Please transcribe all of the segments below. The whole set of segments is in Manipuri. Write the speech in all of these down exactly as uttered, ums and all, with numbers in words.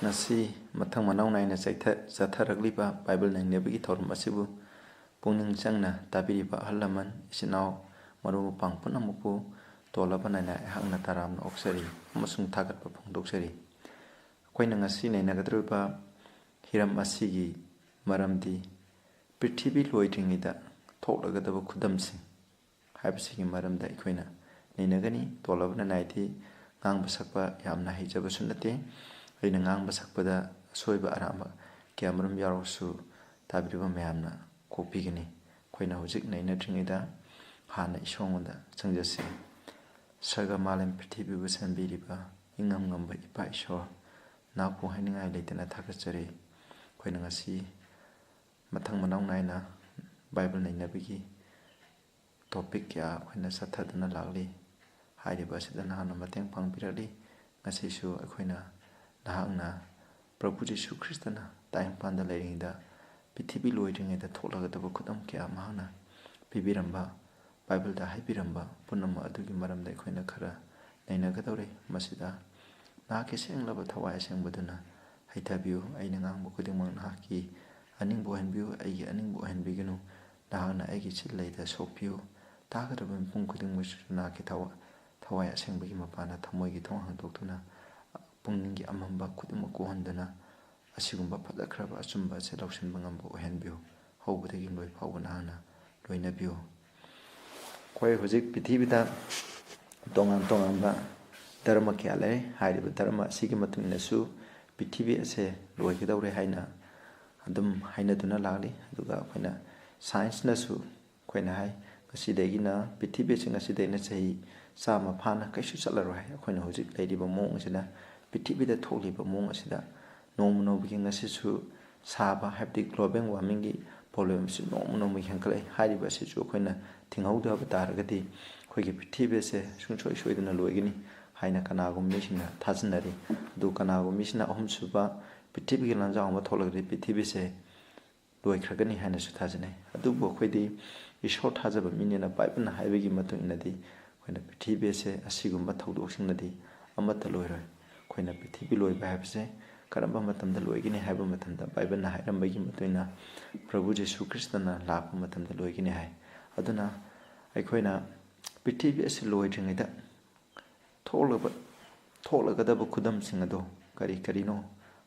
ꯉꯁꯤ ꯃꯊꯪ ꯃꯅꯥꯎ ꯅꯥꯏꯅ ꯆꯩꯊ-, ꯆꯠꯊꯔꯛꯂꯤꯕ ꯕꯥꯏꯕꯜ ꯅꯩꯅꯕꯒꯤ ꯊꯧꯔꯝ ꯑꯁꯤꯕꯨ ꯄꯨꯛꯅꯤꯡ ꯆꯪꯅ ꯇꯥꯕꯤꯔꯤꯕ ꯑꯍꯜ ꯂꯃꯟ, ꯏꯆꯤꯟ ꯏꯅꯥꯎ, ꯃꯔꯨꯞ ꯃꯄꯥꯡ ꯄꯨꯝꯅꯃꯛꯄꯨ ꯇꯣꯜꯂꯕ ꯅꯥꯏꯅ ꯑꯩꯍꯥꯛꯅ ꯇꯔꯥꯝꯅ ꯑꯣꯛꯆꯔꯤ ꯑꯃꯁꯨꯡ ꯊꯥꯒꯠꯄ ꯐꯣꯡꯗꯣꯛꯆꯔꯤ꯫ ꯑꯩꯈꯣꯏꯅ ꯉꯁꯤ ꯅꯩꯅꯒꯗꯧꯔꯤꯕ ꯍꯤꯔꯝ ꯑꯁꯤꯒꯤ ꯃꯔꯝꯗꯤ ꯄ꯭ꯔꯤꯊꯤꯕꯤ ꯂꯣꯏꯗ꯭ꯔꯤꯉꯩꯗ ꯊꯣꯛꯂꯒꯗꯕ ꯈꯨꯗꯝꯁꯤꯡ ꯍꯥꯏꯕꯁꯤꯒꯤ ꯃꯔꯝꯗ ꯑꯩꯈꯣꯏꯅ ꯅꯩꯅꯒꯅꯤ꯫ ꯇꯣꯜꯂꯕ ꯅꯅꯥꯏꯗꯤ ꯉꯥꯡꯕ ꯁꯛꯄ ꯌꯥꯝꯅ ꯍꯩꯖꯕꯁꯨ ꯅꯠꯇꯦ꯫ ꯑꯩꯅ ꯉꯥꯡꯕ ꯁꯛꯄꯗ ꯑꯁꯣꯏꯕ ꯑꯔꯥꯟꯕ ꯀꯌꯥꯃꯔꯨꯝ ꯌꯥꯎꯔꯁꯨ ꯇꯥꯕꯤꯔꯤꯕ ꯃꯌꯥꯝꯅ ꯀꯣꯛꯄꯤꯒꯅꯤ꯫ ꯑꯩꯈꯣꯏꯅ ꯍꯧꯖꯤꯛ ꯅꯩꯅꯗ꯭ꯔꯤꯉꯩꯗ ꯍꯥꯟꯅ ꯏꯁꯣꯔꯉꯣꯟꯗ ꯆꯪꯖꯁꯤ꯫ ꯁꯔꯒ ꯃꯥꯂꯦꯝ ꯄ꯭ꯔꯤꯊꯤꯕꯤꯕꯨ ꯁꯦꯝꯕꯤꯔꯤꯕ ꯏꯉꯝ ꯉꯝꯕ ꯏꯄꯥ ꯏꯁꯣꯔ, ꯅꯍꯥꯛꯄꯨ ꯍꯥꯏꯅꯤꯡꯉꯥꯏ ꯂꯩꯇꯅ ꯊꯥꯒꯠꯆꯔꯤ꯫ ꯑꯩꯈꯣꯏꯅ ꯉꯁꯤ ꯃꯊꯪ ꯃꯅꯥꯎ ꯅꯥꯏꯅ ꯕꯥꯏꯕꯜ ꯅꯩꯅꯕꯒꯤ topic ꯀꯌꯥ ꯑꯩꯈꯣꯏꯅ ꯆꯠꯊꯗꯨꯅ ꯂꯥꯛꯂꯤ꯫ ꯍꯥꯏꯔꯤꯕ ꯑꯁꯤꯗ ꯅꯍꯥꯛꯅ ꯃꯇꯦꯡ ꯄꯥꯡꯕꯤꯔꯛꯂꯤ꯫ ꯉꯁꯤꯁꯨ ꯑꯩꯈꯣꯏꯅ ꯅꯍꯥꯛꯅ ꯄ꯭ꯔꯚꯨ ꯖꯤꯁꯨ ꯈ꯭ꯔꯤꯁꯇꯅ ꯇꯥꯏꯕꯪꯄꯥꯟꯗ ꯂꯩꯔꯤꯉꯩꯗ ꯄ꯭ꯔꯤꯊꯤꯕꯤ ꯂꯣꯏꯗ꯭ꯔꯤꯉꯩꯗ ꯊꯣꯛꯂꯒꯗꯕ ꯈꯨꯗꯝ ꯀꯌꯥ ꯃꯍꯥꯛꯅ ꯄꯤꯕꯤꯔꯝꯕ, ꯕꯥꯏꯕꯜꯗ ꯍꯥꯏꯕꯤꯔꯝꯕ ꯄꯨꯝꯅꯃꯛ ꯑꯗꯨꯒꯤ ꯃꯔꯝꯗ ꯑꯩꯈꯣꯏꯅ ꯈꯔ ꯅꯩꯅꯒꯗꯧꯔꯤ꯫ ꯃꯁꯤꯗ ꯅꯍꯥꯛꯀꯤ ꯁꯦꯡꯂꯕ ꯊꯋꯥꯏ ꯑꯁꯦꯡꯕꯗꯨꯅ ꯍꯩꯊꯕꯤꯌꯨ꯫ ꯑꯩꯅ ꯉꯥꯡꯕ ꯈꯨꯗꯤꯡꯃꯛ ꯅꯍꯥꯛꯀꯤ ꯑꯅꯤꯡꯕ ꯑꯣꯏꯍꯟꯕꯤꯌꯨ, ꯑꯩꯒꯤ ꯑꯅꯤꯡꯕ ꯑꯣꯏꯍꯟꯕꯤꯒꯅꯨ꯫ ꯅꯍꯥꯛꯅ ꯑꯩꯒꯤ ꯆꯤꯜ ꯂꯩꯗ ꯁꯣꯛꯄꯤꯌꯨ꯫ ꯇꯥꯒꯗꯕ ꯃꯤꯄꯨꯝ ꯈꯨꯗꯤꯡꯃꯛꯁꯨ ꯅꯍꯥꯛꯀꯤ ꯊꯋꯥꯏ, ꯊꯋꯥꯏ ꯑꯁꯦꯡꯕꯒꯤ ꯃꯄꯥꯟꯅ ꯊꯃꯣꯏꯒꯤ ꯊꯣꯡ ꯍꯥꯡꯗꯣꯛꯇꯨꯅ ꯄꯨꯛꯅꯤꯡꯒꯤ ꯑꯃꯝꯕ ꯈꯨꯗꯤꯡꯃꯛ ꯀꯣꯛꯍꯟꯗꯨꯅ ꯑꯁꯤꯒꯨꯝꯕ ꯐꯖꯈ꯭ꯔꯕ ꯑꯆꯨꯝꯕ ꯑꯁꯦ ꯂꯧꯁꯤꯟꯕ ꯉꯝꯕ ꯑꯣꯏꯍꯟꯕꯤꯌꯨ꯫ ꯍꯧꯕꯗꯒꯤ ꯂꯣꯏ ꯐꯥꯎꯕ ꯅꯍꯥꯛꯅ ꯂꯣꯏꯅꯕꯤꯌꯨ꯫ ꯑꯩꯈꯣꯏ ꯍꯧꯖꯤꯛ ꯄ꯭ꯔꯤꯊꯤꯕꯤꯗ ꯇꯣꯉꯥꯟ ꯇꯣꯉꯥꯟꯕ ꯙꯔꯃ ꯀꯌꯥ ꯂꯩ꯫ ꯍꯥꯏꯔꯤꯕ ꯙꯔꯃ ꯑꯁꯤꯒꯤ ꯃꯇꯨꯡ ꯏꯟꯅꯁꯨ ꯄ꯭ꯔꯤꯊꯤꯕꯤ ꯑꯁꯦ ꯂꯣꯏꯒꯗꯧꯔꯦ ꯍꯥꯏꯅ ꯑꯗꯨꯝ ꯍꯥꯏꯅꯗꯨꯅ ꯂꯥꯛꯂꯤ꯫ ꯑꯗꯨꯒ ꯑꯩꯈꯣꯏꯅ science ꯅꯁꯨ ꯑꯩꯈꯣꯏꯅ ꯍꯥꯏ, ꯉꯁꯤꯗꯒꯤꯅ ꯄ꯭ꯔꯤꯊꯤꯕꯤ ꯑꯁꯤ ꯉꯁꯤꯗꯒꯤꯅ ꯆꯍꯤ ꯆꯥꯝꯃ ꯐꯥꯅ ꯀꯩꯁꯨ ꯆꯠꯂꯔꯣꯏ ꯍꯥꯏ꯫ ꯑꯩꯈꯣꯏꯅ ꯍꯧꯖꯤꯛ ꯂꯩꯔꯤꯕ ꯃꯑꯣꯡ ꯑꯁꯤꯗ, ꯄ꯭ꯔꯤꯊꯤꯕꯤꯗ ꯊꯣꯛꯂꯤꯕ ꯃꯑꯣꯡ ꯑꯁꯤꯗ ꯅꯣꯡꯃ ꯅꯣꯡꯃꯒꯤ ꯉꯁꯤꯁꯨ ꯁꯥꯕ, ꯍꯥꯏꯕꯗꯤ global warming ꯒꯤ problem ꯑꯁꯤ ꯅꯣꯡꯃ ꯅꯣꯡꯃꯒꯤ ꯍꯦꯟꯒꯠꯂꯛꯏ꯫ ꯍꯥꯏꯔꯤꯕ ꯑꯁꯤꯁꯨ ꯑꯩꯈꯣꯏꯅ ꯊꯤꯡꯍꯧꯗꯕ ꯇꯥꯔꯒꯗꯤ ꯑꯩꯈꯣꯏꯒꯤ ꯄ꯭ꯔꯤꯊꯤꯕꯤ ꯑꯁꯦ ꯁꯨꯡꯁꯣꯏ ꯁꯣꯏꯗꯅ ꯂꯣꯏꯒꯅꯤ ꯍꯥꯏꯅ ꯀꯅꯥꯒꯨꯝꯕ ꯃꯤꯁꯤꯡꯅ ꯊꯥꯖꯅꯔꯤ꯫ ꯑꯗꯨ ꯀꯅꯥꯒꯨꯝꯕ ꯃꯤꯁꯤꯡꯅ ꯑꯍꯨꯝꯁꯨꯕ ꯄ꯭ꯔꯤꯊꯤꯕꯤꯒꯤ ꯂꯥꯟꯖꯥꯎ ꯑꯃ ꯊꯣꯛꯂꯒꯗꯤ ꯄ꯭ꯔꯤꯊꯤꯕꯤꯁꯦ ꯂꯣꯏꯈ꯭ꯔꯒꯅꯤ ꯍꯥꯏꯅꯁꯨ ꯊꯥꯖꯅꯩ꯫ ꯑꯗꯨꯕꯨ ꯑꯩꯈꯣꯏꯗꯤ ꯏꯁꯣꯔ ꯊꯥꯖꯕ ꯃꯤꯅꯤꯅ ꯕꯥꯏꯕꯜꯅ ꯍꯥꯏꯕꯒꯤ ꯃꯇꯨꯡ ꯏꯟꯅꯗꯤ ꯑꯩꯈꯣꯏꯅ ꯄ꯭ꯔꯤꯊꯤꯕꯤ ꯑꯁꯦ ꯑꯁꯤꯒꯨꯝꯕ ꯊꯧꯗꯣꯛꯁꯤꯡꯅꯗꯤ ꯑꯃꯠꯇ ꯂꯣꯏꯔꯣꯏ꯫ ꯑꯩꯈꯣꯏꯅ ꯄ꯭ꯔꯤꯊꯤꯕꯤ ꯂꯣꯏꯕ ꯍꯥꯏꯕꯁꯦ ꯀꯔꯝꯕ ꯃꯇꯝꯗ ꯂꯣꯏꯒꯅꯤ ꯍꯥꯏꯕ ꯃꯇꯝꯗ, ꯕꯥꯏꯕꯜꯅ ꯍꯥꯏꯔꯝꯕꯒꯤ ꯃꯇꯨꯡ ꯏꯟꯅ ꯄ꯭ꯔꯚꯨ ꯖꯤꯁꯨ ꯈ꯭ꯔꯤꯁꯇꯅ ꯂꯥꯛꯄ ꯃꯇꯝꯗ ꯂꯣꯏꯒꯅꯤ ꯍꯥꯏ꯫ ꯑꯗꯨꯅ ꯑꯩꯈꯣꯏꯅ ꯄ꯭ꯔꯤꯊꯤꯕꯤ ꯑꯁꯤ ꯂꯣꯏꯗ꯭ꯔꯤꯉꯩꯗ ꯊꯣꯛꯂꯕ, ꯊꯣꯛꯂꯒꯗꯕ ꯈꯨꯗꯝꯁꯤꯡ ꯑꯗꯣ ꯀꯔꯤ ꯀꯔꯤꯅꯣ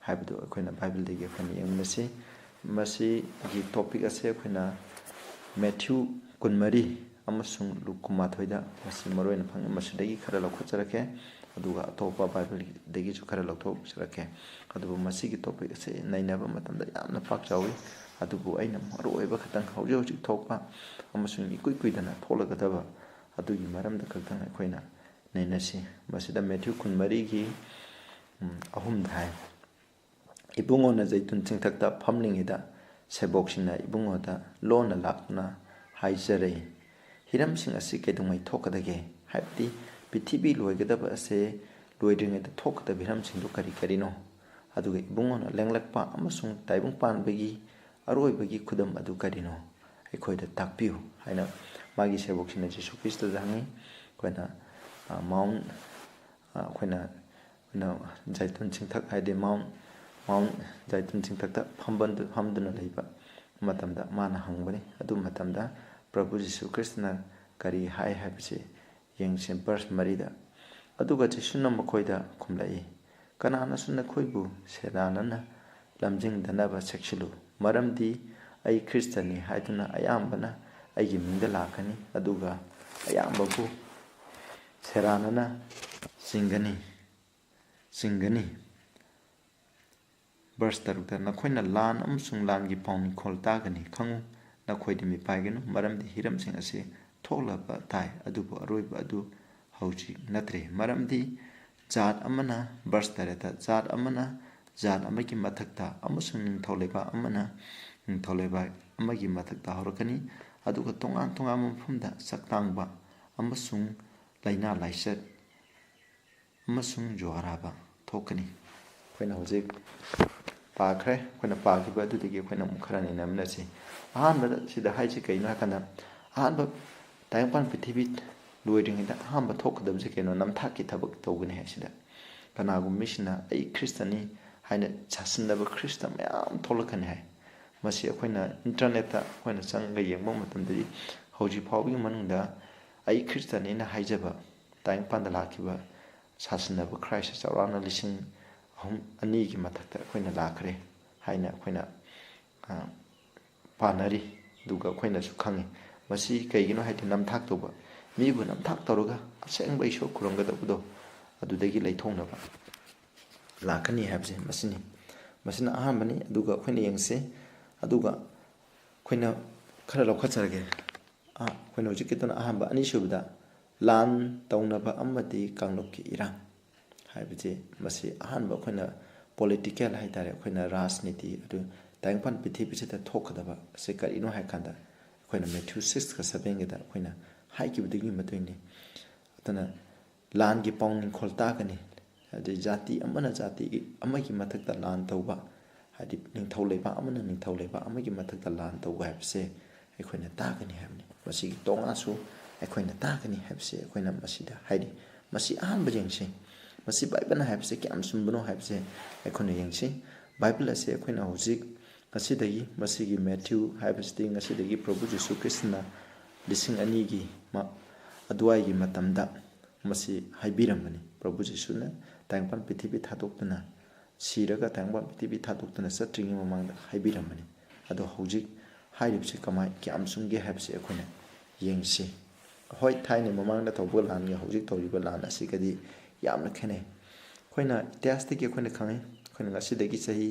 ꯍꯥꯏꯕꯗꯨ ꯑꯩꯈꯣꯏꯅ ꯕꯥꯏꯕꯜꯗꯒꯤ ꯑꯩꯈꯣꯏꯅ ꯌꯦꯡꯃꯤꯟꯅꯁꯤ꯫ ꯃꯁꯤꯒꯤ ꯇꯣꯄꯤꯛ ꯑꯁꯦ ꯑꯩꯈꯣꯏꯅ ꯃꯦꯊ꯭ꯌꯨ ꯀꯨꯟꯃꯔꯤ ꯑꯃꯁꯨꯡ ꯂꯨꯛ ꯀꯨꯟꯃꯥꯊꯣꯏꯗ ꯃꯁꯤ ꯃꯔꯨ ꯑꯣꯏꯅ ꯐꯪꯉꯤ꯫ ꯃꯁꯤꯗꯒꯤ ꯈꯔ ꯂꯧꯈꯠꯆꯔꯛꯀꯦ, ꯑꯗꯨꯒ ꯑꯇꯣꯞꯄ ꯕꯥꯏꯕꯜꯗꯒꯤꯁꯨ ꯈꯔ ꯂꯧꯊꯣꯛꯆꯔꯛꯀꯦ꯫ ꯑꯗꯨꯕꯨ ꯃꯁꯤꯒꯤ ꯇꯣꯄꯤꯛ ꯑꯁꯦ ꯅꯩꯅꯕ ꯃꯇꯝꯗ ꯌꯥꯝꯅ ꯄꯥꯛ ꯆꯥꯎꯏ꯫ ꯑꯗꯨꯕꯨ ꯑꯩꯅ ꯃꯔꯨ ꯑꯣꯏꯕ ꯈꯛꯇꯪ, ꯍꯧꯖꯤꯛ ꯍꯧꯖꯤꯛ ꯊꯣꯛꯄ ꯑꯃꯁꯨꯡ ꯏꯀꯨꯏ ꯀꯨꯏꯗꯅ ꯊꯣꯛꯂꯒꯗꯕ ꯑꯗꯨꯒꯤ ꯃꯔꯝꯗ ꯈꯛꯇꯪ ꯑꯩꯈꯣꯏꯅ ꯅꯩꯅꯁꯤ꯫ ꯃꯁꯤꯗ ꯃꯦꯊ꯭ꯌꯨ ꯀꯨꯟꯃꯔꯤꯒꯤ, ꯎꯝ, ꯑꯍꯨꯝꯗ ꯍꯥꯏ, "ꯏꯕꯨꯡꯉꯣꯅ ꯖꯩꯇꯨꯟ ꯆꯤꯡꯊꯛꯇ ꯐꯝꯂꯤꯉꯩꯗ ꯁꯦꯕꯣꯛꯁꯤꯡꯅ ꯏꯕꯨꯡꯉꯣꯗ ꯂꯣꯟꯅ ꯂꯥꯛꯇꯨꯅ ꯍꯥꯏꯖꯔꯦ, ꯍꯤꯔꯝꯁꯤꯡ ꯑꯁꯤ ꯀꯩꯗꯧꯉꯩ ꯊꯣꯛꯀꯗꯒꯦ?" ꯍꯥꯏꯕꯗꯤ ꯄ꯭ꯔꯤꯊꯤꯕꯤ ꯂꯣꯏꯒꯗꯕ ꯑꯁꯦ ꯂꯣꯏꯗ꯭ꯔꯤꯉꯩꯗ ꯊꯣꯛꯀꯗꯕ ꯍꯤꯔꯝꯁꯤꯡꯗꯨ ꯀꯔꯤ ꯀꯔꯤꯅꯣ? ꯑꯗꯨꯒ ꯏꯕꯨꯡꯉꯣꯅ ꯂꯦꯡꯂꯛꯄ ꯑꯃꯁꯨꯡ ꯇꯥꯏꯕꯪ ꯄꯥꯟꯕꯒꯤ ꯑꯔꯣꯏꯕꯒꯤ ꯈꯨꯗꯝ ꯑꯗꯨ ꯀꯔꯤꯅꯣ? ꯑꯩꯈꯣꯏꯗ ꯇꯥꯛꯄꯤꯌꯨ ꯍꯥꯏꯅ ꯃꯥꯒꯤ ꯁꯦꯕꯣꯛꯁꯤꯡꯅ ꯖꯤꯁꯨ ꯈ꯭ꯔꯤꯁꯇꯗ ꯍꯪꯉꯤ꯫ ꯑꯩꯈꯣꯏꯅ, ꯑ, ꯃꯥꯎꯟ, ꯑ, ꯑꯩꯈꯣꯏꯅ, ꯑꯩꯈꯣꯏꯅ ꯖꯩꯇꯨꯟ ꯆꯤꯡꯊꯛ ꯍꯥꯏꯗꯤ ꯃꯥꯎꯟ, ꯃꯥꯎꯟ ꯖꯩꯇꯨꯟ ꯆꯤꯡꯊꯛꯇ ꯐꯝꯕꯟꯗꯨ-, ꯐꯝꯗꯨꯅ ꯂꯩꯕ ꯃꯇꯝꯗ ꯃꯥꯅ ꯍꯪꯕꯅꯤ꯫ ꯑꯗꯨ ꯃꯇꯝꯗ ꯄ꯭ꯔꯚꯨ ꯖꯤꯁꯨ ꯈ꯭ꯔꯤꯁꯇꯅ ꯀꯔꯤ ꯍꯥꯏ ꯍꯥꯏꯕꯁꯤ ꯌꯦꯡꯁꯤ, ꯚꯔꯁ ꯃꯔꯤꯗ꯫ ꯑꯗꯨꯒ ꯖꯤꯁꯨꯅ ꯃꯈꯣꯏꯗ ꯈꯨꯝꯂꯛꯏ, "ꯀꯅꯥꯅꯁꯨ ꯅꯈꯣꯏꯕꯨ ꯁꯦꯔꯥꯟꯅꯅ ꯂꯝꯖꯤꯡꯗꯅꯕ ꯆꯦꯛꯁꯤꯜꯂꯨ, ꯃꯔꯝꯗꯤ ꯑꯩ ꯈ꯭ꯔꯤꯁꯇꯅꯤ ꯍꯥꯏꯗꯨꯅ ꯑꯌꯥꯝꯕꯅ ꯑꯩꯒꯤ ꯃꯤꯡꯗ ꯂꯥꯛꯀꯅꯤ, ꯑꯗꯨꯒ ꯑꯌꯥꯝꯕꯕꯨ ꯁꯦꯔꯥꯟꯅꯅ ꯆꯤꯡꯒꯅꯤ, ꯆꯤꯡꯒꯅꯤ꯫" ꯚꯔꯁ ꯇꯔꯨꯛꯇ, "ꯅꯈꯣꯏꯅ ꯂꯥꯟ ꯑꯃꯁꯨꯡ ꯂꯥꯟꯒꯤ ꯄꯥꯎꯃꯤꯈꯣꯜ ꯇꯥꯒꯅꯤ꯫ ꯈꯪꯉꯨ, ꯅꯈꯣꯏꯗꯤ ꯃꯤꯄꯥꯏꯒꯅꯨ, ꯃꯔꯝꯗꯤ ꯍꯤꯔꯝꯁꯤꯡ ꯑꯁꯤ ꯊꯣꯛꯂꯕ ꯇꯥꯏ, ꯑꯗꯨꯕꯨ ꯑꯔꯣꯏꯕ ꯑꯗꯨ ꯍꯧꯖꯤꯛ ꯅꯠꯇ꯭ꯔꯦ꯫ ꯃꯔꯝꯗꯤ ꯖꯥꯠ ꯑꯃꯅ," ꯚꯔꯁ ꯇꯔꯦꯠꯇ, "ꯖꯥꯠ ꯑꯃꯅ ꯖꯥꯠ ꯑꯃꯒꯤ ꯃꯊꯛꯇ ꯑꯃꯁꯨꯡ ꯅꯤꯡꯊꯧ ꯂꯩꯕꯥꯛ ꯑꯃꯅ ꯅꯤꯡꯊꯧ ꯂꯩꯕꯥꯛ ꯑꯃꯒꯤ ꯃꯊꯛꯇ ꯍꯧꯔꯛꯀꯅꯤ, ꯑꯗꯨꯒ ꯇꯣꯉꯥꯟ ꯇꯣꯉꯥꯟꯕ ꯃꯐꯝꯗ ꯆꯥꯛꯇꯥꯡꯕ ꯑꯃꯁꯨꯡ ꯂꯥꯏꯅꯥ ꯂꯥꯏꯆꯠ ꯑꯃꯁꯨꯡ ꯖꯨꯋꯥꯔ ꯍꯥꯕ ꯊꯣꯛꯀꯅꯤ꯫" ꯑꯩꯈꯣꯏꯅ ꯍꯧꯖꯤꯛ ꯄꯥꯈ꯭ꯔꯦ꯫ ꯑꯩꯈꯣꯏꯅ ꯄꯥꯈꯤꯕ ꯑꯗꯨꯗꯒꯤ ꯑꯩꯈꯣꯏꯅ ꯑꯃꯨꯛ ꯈꯔ ꯅꯩꯅꯃꯤꯟꯅꯁꯤ꯫ ꯑꯍꯥꯟꯕꯗ ꯁꯤꯗ ꯍꯥꯏꯁꯤ ꯀꯩꯅꯣ ꯍꯥꯏꯀꯥꯟꯗ, ꯑꯍꯥꯟꯕ ꯇꯥꯏꯕꯪꯄꯥꯟ ꯄ꯭ꯔꯤꯊꯤꯕꯤ ꯂꯣꯏꯗ꯭ꯔꯤꯉꯩꯗ ꯑꯍꯥꯟꯕ ꯊꯣꯛꯀꯗꯕꯁꯦ ꯀꯩꯅꯣ? ꯅꯝꯊꯥꯛꯀꯤ ꯊꯕꯛ ꯇꯧꯒꯅꯤ ꯍꯥꯏꯁꯤꯗ꯫ ꯀꯅꯥꯒꯨꯝꯕ ꯃꯤꯁꯤꯡꯅ "ꯑꯩ ꯈ꯭ꯔꯤꯁꯇꯅꯤ" ꯍꯥꯏꯅ ꯁꯥꯁꯤꯟꯅꯕ ꯈ꯭ꯔꯤꯁꯇ ꯃꯌꯥꯝ ꯊꯣꯛꯂꯛꯀꯅꯤ ꯍꯥꯏ꯫ ꯃꯁꯤ ꯑꯩꯈꯣꯏꯅ internet-ꯇ ꯑꯩꯈꯣꯏꯅ ꯆꯪꯉꯒ ꯌꯦꯡꯕ ꯃꯇꯝꯗꯗꯤ, ꯍꯧꯖꯤꯛ ꯐꯥꯎꯕꯒꯤ ꯃꯅꯨꯡꯗ "ꯑꯩ ꯈ꯭ꯔꯤꯁꯇꯅꯦꯅ" ꯍꯥꯏꯖꯕ ꯇꯥꯏꯕꯪꯄꯥꯟꯗ ꯂꯥꯛꯈꯤꯕ ꯁꯥꯁꯤꯟꯅꯕ ꯈ꯭ꯔꯥꯏꯁ ꯆꯥꯎꯔꯥꯛꯅ ꯂꯤꯁꯤꯡ ꯑꯍꯨꯝ, ꯑꯅꯤꯒꯤ ꯃꯊꯛꯇ ꯑꯩꯈꯣꯏꯅ ꯂꯥꯛꯈ꯭ꯔꯦ ꯍꯥꯏꯅ ꯑꯩꯈꯣꯏꯅ, ꯑ, ꯄꯥꯅꯔꯤ꯫ ꯑꯗꯨꯒ ꯑꯩꯈꯣꯏꯅꯁꯨ ꯈꯪꯉꯤ꯫ ꯃꯁꯤ ꯀꯩꯒꯤꯅꯣ ꯍꯥꯏꯗꯤ, ꯅꯝꯊꯥꯛ ꯇꯧꯕ, ꯃꯤꯕꯨ ꯅꯝꯊꯥꯛ ꯇꯧꯔꯒ ꯑꯁꯦꯡꯕ ꯏꯁꯣꯔ ꯈꯨꯔꯨꯝꯒꯗꯧꯕꯗꯣ ꯑꯗꯨꯗꯒꯤ ꯂꯩꯊꯣꯛꯅꯕ ꯂꯥꯛꯀꯅꯤ ꯍꯥꯏꯕꯁꯦ ꯃꯁꯤꯅꯤ꯫ ꯃꯁꯤꯅ ꯑꯍꯥꯟꯕꯅꯤ꯫ ꯑꯗꯨꯒ ꯑꯩꯈꯣꯏꯅ ꯌꯦꯡꯁꯤ꯫ ꯑꯗꯨꯒ ꯑꯩꯈꯣꯏꯅ ꯈꯔ ꯂꯧꯈꯠꯆꯔꯒꯦ꯫ ꯑ, ꯑꯩꯈꯣꯏꯅ ꯍꯧꯖꯤꯛꯀꯤꯗꯨꯅ ꯑꯍꯥꯟꯕ꯫ ꯑꯅꯤꯁꯨꯕꯗ, ꯂꯥꯟ ꯇꯧꯅꯕ ꯑꯃꯗꯤ ꯀꯥꯡꯂꯨꯞꯀꯤ ꯏꯔꯥꯡ ꯍꯥꯏꯕꯁꯤ, ꯃꯁꯤ ꯑꯍꯥꯟꯕ ꯑꯩꯈꯣꯏꯅ political ꯍꯥꯏ ꯇꯥꯔꯦ, ꯑꯩꯈꯣꯏꯅ ꯔꯥꯖꯅꯤꯇꯤ, ꯑꯗꯨ ꯇꯥꯏꯕꯪꯄꯥꯟ ꯄ꯭ꯔꯤꯊꯤꯕꯤꯁꯤꯗ ꯊꯣꯛꯀꯗꯕ ꯑꯁꯤ ꯀꯔꯤꯅꯣ ꯍꯥꯏ ꯀꯥꯟꯗ, ꯑꯩꯈꯣꯏꯅ Matthew six-ꯀ seven-ꯒꯗ ꯑꯩꯈꯣꯏꯅ ꯍꯥꯏꯈꯤꯕꯗꯨꯒꯤ ꯃꯇꯨꯡ ꯏꯟꯅ, ꯑꯗꯨꯅ ꯂꯥꯟꯒꯤ ꯄꯥꯎ ꯅꯤꯡꯈꯣꯜ ꯇꯥꯒꯅꯤ꯫ ꯑꯗꯩ ꯖꯥꯇꯤ ꯑꯃꯅ ꯖꯥꯇꯤꯒꯤ ꯑꯃꯒꯤ ꯃꯊꯛꯇ ꯂꯥꯟ ꯇꯧꯕ, ꯍꯥꯏꯗꯤ ꯅꯤꯡꯊꯧ ꯂꯩꯕꯥꯛ ꯑꯃꯅ ꯅꯤꯡꯊꯧ ꯂꯩꯕꯥꯛ ꯑꯃꯒꯤ ꯃꯊꯛꯇ ꯂꯥꯟ ꯇꯧꯕ ꯍꯥꯏꯕꯁꯦ ꯑꯩꯈꯣꯏꯅ ꯇꯥꯒꯅꯤ ꯍꯥꯏꯕꯅꯤ꯫ ꯃꯁꯤꯒꯤ ꯇꯣꯉꯥꯁꯨ ꯑꯩꯈꯣꯏꯅ ꯇꯥꯒꯅꯤ ꯍꯥꯏꯕꯁꯦ ꯑꯩꯈꯣꯏꯅ ꯃꯁꯤꯗ ꯍꯥꯏꯔꯤ꯫ ꯃꯁꯤ ꯑꯍꯥꯟꯕ ꯌꯦꯡꯁꯤ꯫ ꯃꯁꯤ ꯕꯥꯏꯕꯜꯅ ꯍꯥꯏꯕꯁꯦ ꯀꯌꯥꯝ ꯆꯨꯝꯕꯅꯣ ꯍꯥꯏꯕꯁꯦ ꯑꯩꯈꯣꯏꯅ ꯌꯦꯡꯁꯤ꯫ ꯕꯥꯏꯕꯜ ꯑꯁꯦ ꯑꯩꯈꯣꯏꯅ ꯍꯧꯖꯤꯛ ꯉꯁꯤꯗꯒꯤ, ꯃꯁꯤꯒꯤ Matthew ꯍꯥꯏꯕꯁꯤꯗꯤ ꯉꯁꯤꯗꯒꯤ ꯄ꯭ꯔꯚꯨ ꯖꯤꯁꯨ ꯈ꯭ꯔꯤꯁꯇꯅ ꯂꯤꯁꯤꯡ ꯑꯅꯤꯒꯤ ꯃ-, ꯑꯗꯨꯋꯥꯏꯒꯤ ꯃꯇꯝꯗ ꯃꯁꯤ ꯍꯥꯏꯕꯤꯔꯝꯕꯅꯤ꯫ ꯄ꯭ꯔꯚꯨ ꯖꯤꯁꯨꯅ ꯇꯥꯏꯕꯪꯄꯥꯟ ꯄ꯭ꯔꯤꯊꯤꯕꯤ ꯊꯥꯗꯣꯛꯇꯨꯅ, ꯁꯤꯔꯒ ꯇꯥꯏꯕꯪꯄꯥꯟ ꯄ꯭ꯔꯤꯊꯤꯕꯤ ꯊꯥꯗꯣꯛꯇꯨꯅ ꯆꯠꯇ꯭ꯔꯤꯉꯩ ꯃꯃꯥꯡꯗ ꯍꯥꯏꯕꯤꯔꯝꯕꯅꯤ꯫ ꯑꯗꯣ ꯍꯧꯖꯤꯛ ꯍꯥꯏꯔꯤꯕꯁꯤ ꯀꯃꯥꯏ, ꯀꯌꯥꯝ ꯆꯨꯝꯒꯦ ꯍꯥꯏꯕꯁꯤ ꯑꯩꯈꯣꯏꯅ ꯌꯦꯡꯁꯤ꯫ ꯍꯣꯏ, ꯊꯥꯏꯅ ꯃꯃꯥꯡꯗ ꯇꯧꯕ ꯂꯥꯟꯒ ꯍꯧꯖꯤꯛ ꯇꯧꯔꯤꯕ ꯂꯥꯟ ꯑꯁꯤꯒꯗꯤ ꯌꯥꯝꯅ ꯈꯦꯠꯅꯩ꯫ ꯑꯩꯈꯣꯏꯅ ꯏꯇꯤꯍꯥꯁꯇꯒꯤ ꯑꯩꯈꯣꯏꯅ ꯈꯪꯉꯤ, ꯑꯩꯈꯣꯏꯅ ꯉꯁꯤꯗꯒꯤ ꯆꯍꯤ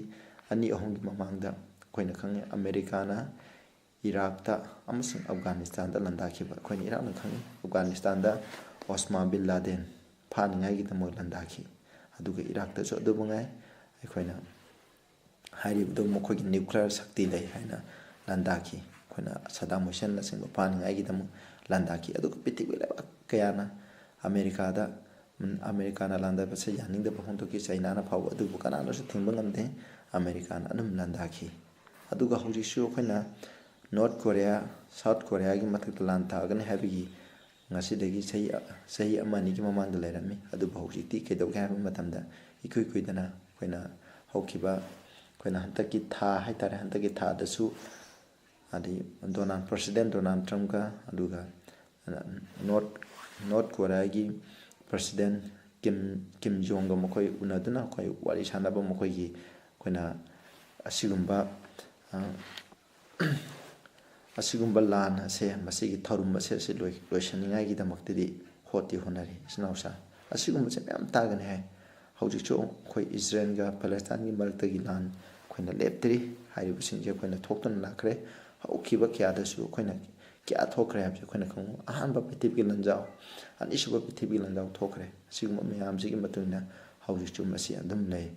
ꯑꯅꯤ ꯑꯍꯨꯝꯒꯤ ꯃꯃꯥꯡꯗ ꯑꯩꯈꯣꯏꯅ ꯈꯪꯉꯤ, ꯑꯃꯦꯔꯤꯀꯥꯅ ꯏꯔꯥꯛꯇ ꯑꯃꯁꯨꯡ ꯑꯐꯒꯥꯅꯤꯁꯇꯥꯟꯗ ꯂꯥꯟꯗꯥꯈꯤꯕ ꯑꯩꯈꯣꯏꯅ ꯏꯔꯥꯛꯅ ꯈꯪꯉꯤ꯫ ꯑꯐꯒꯥꯅꯤꯁꯇꯥꯟꯗ ꯑꯣꯁꯃꯥ ꯕꯤꯟ ꯂꯥꯗꯦꯟ ꯐꯥꯅꯤꯡꯉꯥꯏꯒꯤꯗꯃꯛ ꯂꯥꯟꯗꯥꯈꯤ꯫ ꯑꯗꯨꯒ ꯏꯔꯥꯛꯇꯁꯨ ꯑꯗꯨ ꯃꯉꯥꯏ, ꯑꯩꯈꯣꯏꯅ ꯍꯥꯏꯔꯤꯕꯗꯨ ꯃꯈꯣꯏꯒꯤ nuclear ꯁꯛꯇꯤ ꯂꯩ ꯍꯥꯏꯅ ꯂꯥꯟꯗꯥꯈꯤ꯫ ꯑꯩꯈꯣꯏꯅ ꯁꯗꯥꯝ ꯍꯨꯁꯦꯟꯅꯆꯤꯡꯕ ꯐꯥꯅꯤꯡꯉꯥꯏꯒꯤꯗꯃꯛ ꯂꯥꯟꯗꯥꯈꯤ꯫ ꯑꯗꯨꯒ ꯄ꯭ꯔꯤꯊꯤꯕꯤ ꯂꯩꯕꯥꯛ ꯀꯌꯥꯅ, ꯑꯃꯦꯔꯤꯀꯥꯗ, ꯎꯝ, ꯑꯃꯦꯔꯤꯀꯥꯅ ꯂꯥꯟꯗꯥꯕꯁꯦ ꯌꯥꯅꯤꯡꯗꯕ ꯐꯣꯡꯗꯣꯛꯈꯤ, ꯆꯩꯅꯥꯅ ꯐꯥꯎꯕ꯫ ꯑꯗꯨꯕꯨ ꯀꯅꯥꯅꯁꯨ ꯊꯤꯡꯕ ꯉꯝꯗꯦ, ꯑꯃꯦꯔꯤꯀꯥꯅ ꯑꯗꯨꯝ ꯂꯥꯟꯗꯥꯈꯤ꯫ ꯑꯗꯨꯒ ꯍꯧꯖꯤꯛꯁꯨ ꯑꯩꯈꯣꯏꯅ ꯅꯣꯔꯠ ꯀꯣꯔꯤꯌꯥ, ꯁꯥꯎꯠ ꯀꯣꯔꯤꯌꯥꯒꯤ ꯃꯊꯛꯇ ꯂꯥꯟ ꯊꯥꯒꯅꯤ ꯍꯥꯏꯕꯒꯤ ꯉꯁꯤꯗꯒꯤ ꯆꯍꯤ, ꯆꯍꯤ ꯑꯃ ꯑꯅꯤꯒꯤ ꯃꯃꯥꯡꯗ ꯂꯩꯔꯝꯃꯤ꯫ ꯑꯗꯨꯕꯨ ꯍꯧꯖꯤꯛꯇꯤ ꯀꯩꯗꯧꯒꯦ ꯍꯥꯏꯕ ꯃꯇꯝꯗ, ꯏꯀꯨꯏ ꯀꯨꯏꯗꯅ ꯑꯩꯈꯣꯏꯅ ꯍꯧꯈꯤꯕ ꯑꯩꯈꯣꯏꯅ ꯍꯟꯗꯛꯀꯤ ꯊꯥ ꯍꯥꯏꯇꯥꯔꯦ, ꯍꯟꯗꯛꯀꯤ ꯊꯥꯗꯁꯨ ꯍꯥꯏꯗꯤ ꯗꯣꯅꯥꯜ, ꯄ꯭ꯔꯁꯤꯗꯦꯟ ꯗꯣꯅꯥꯜ ꯇ꯭ꯔꯝꯞꯀ, ꯑꯗꯨꯒ ꯅꯣꯔꯠ, ꯅꯣꯔꯠ ꯀꯣꯔꯤꯌꯥꯒꯤ ꯄ꯭ꯔꯁꯤꯗꯦꯟ ꯀꯤꯝ, ꯀꯤꯝ ꯖꯣꯡꯒ ꯃꯈꯣꯏ ꯎꯅꯗꯨꯅ ꯑꯩꯈꯣꯏ ꯋꯥꯔꯤ ꯁꯥꯟꯅꯕ, ꯃꯈꯣꯏꯒꯤ ꯑꯩꯈꯣꯏꯅ ꯑꯁꯤꯒꯨꯝꯕ, ꯑ, ꯑꯁꯤꯒꯨꯝꯕ ꯂꯥꯟ ꯑꯁꯦ, ꯃꯁꯤꯒꯤ ꯊꯧꯔꯝ ꯑꯁꯦ, ꯑꯁꯤ ꯂꯣꯏ-, ꯂꯣꯏꯁꯟꯅꯤꯡꯉꯥꯏꯒꯤꯗꯃꯛꯇꯗꯤ ꯍꯣꯠꯇꯤ ꯍꯣꯠꯅꯔꯤ, ꯏꯆꯤꯟ ꯏꯅꯥꯎꯁꯥ꯫ ꯑꯁꯤꯒꯨꯝꯕꯁꯦ ꯃꯌꯥꯝ ꯇꯥꯒꯅꯤ ꯍꯥꯏ꯫ ꯍꯧꯖꯤꯛꯁꯨ ꯑꯩꯈꯣꯏ ꯏꯖꯔꯦꯜꯒ ꯄꯦꯂꯦꯁꯇꯥꯏꯟꯒꯤ ꯃꯔꯛꯇꯒꯤ ꯂꯥꯟ ꯑꯩꯈꯣꯏꯅ ꯂꯦꯞꯇ꯭ꯔꯤ꯫ ꯍꯥꯏꯔꯤꯕꯁꯤꯡꯁꯦ ꯑꯩꯈꯣꯏꯅ ꯊꯣꯛꯇꯨꯅ ꯂꯥꯛꯈ꯭ꯔꯦ꯫ ꯍꯧꯈꯤꯕ ꯀꯌꯥꯗꯁꯨ ꯑꯩꯈꯣꯏꯅ ꯀꯌꯥ ꯊꯣꯛꯈ꯭ꯔꯦ ꯍꯥꯏꯕꯁꯦ ꯑꯩꯈꯣꯏꯅ ꯈꯪꯉꯨ꯫ ꯑꯍꯥꯟꯕ ꯄ꯭ꯔꯤꯊꯤꯕꯤꯒꯤ ꯂꯥꯟꯖꯥꯎ, ꯑꯅꯤꯁꯨꯕ ꯄ꯭ꯔꯤꯊꯤꯕꯤꯒꯤ ꯂꯥꯟꯖꯥꯎ ꯊꯣꯛꯈ꯭ꯔꯦ꯫ ꯑꯁꯤꯒꯨꯝꯕ ꯃꯌꯥꯝꯁꯤꯒꯤ ꯃꯇꯨꯡ ꯏꯟꯅ ꯍꯧꯖꯤꯛꯁꯨ ꯃꯁꯤ ꯑꯗꯨꯝ ꯂꯩ,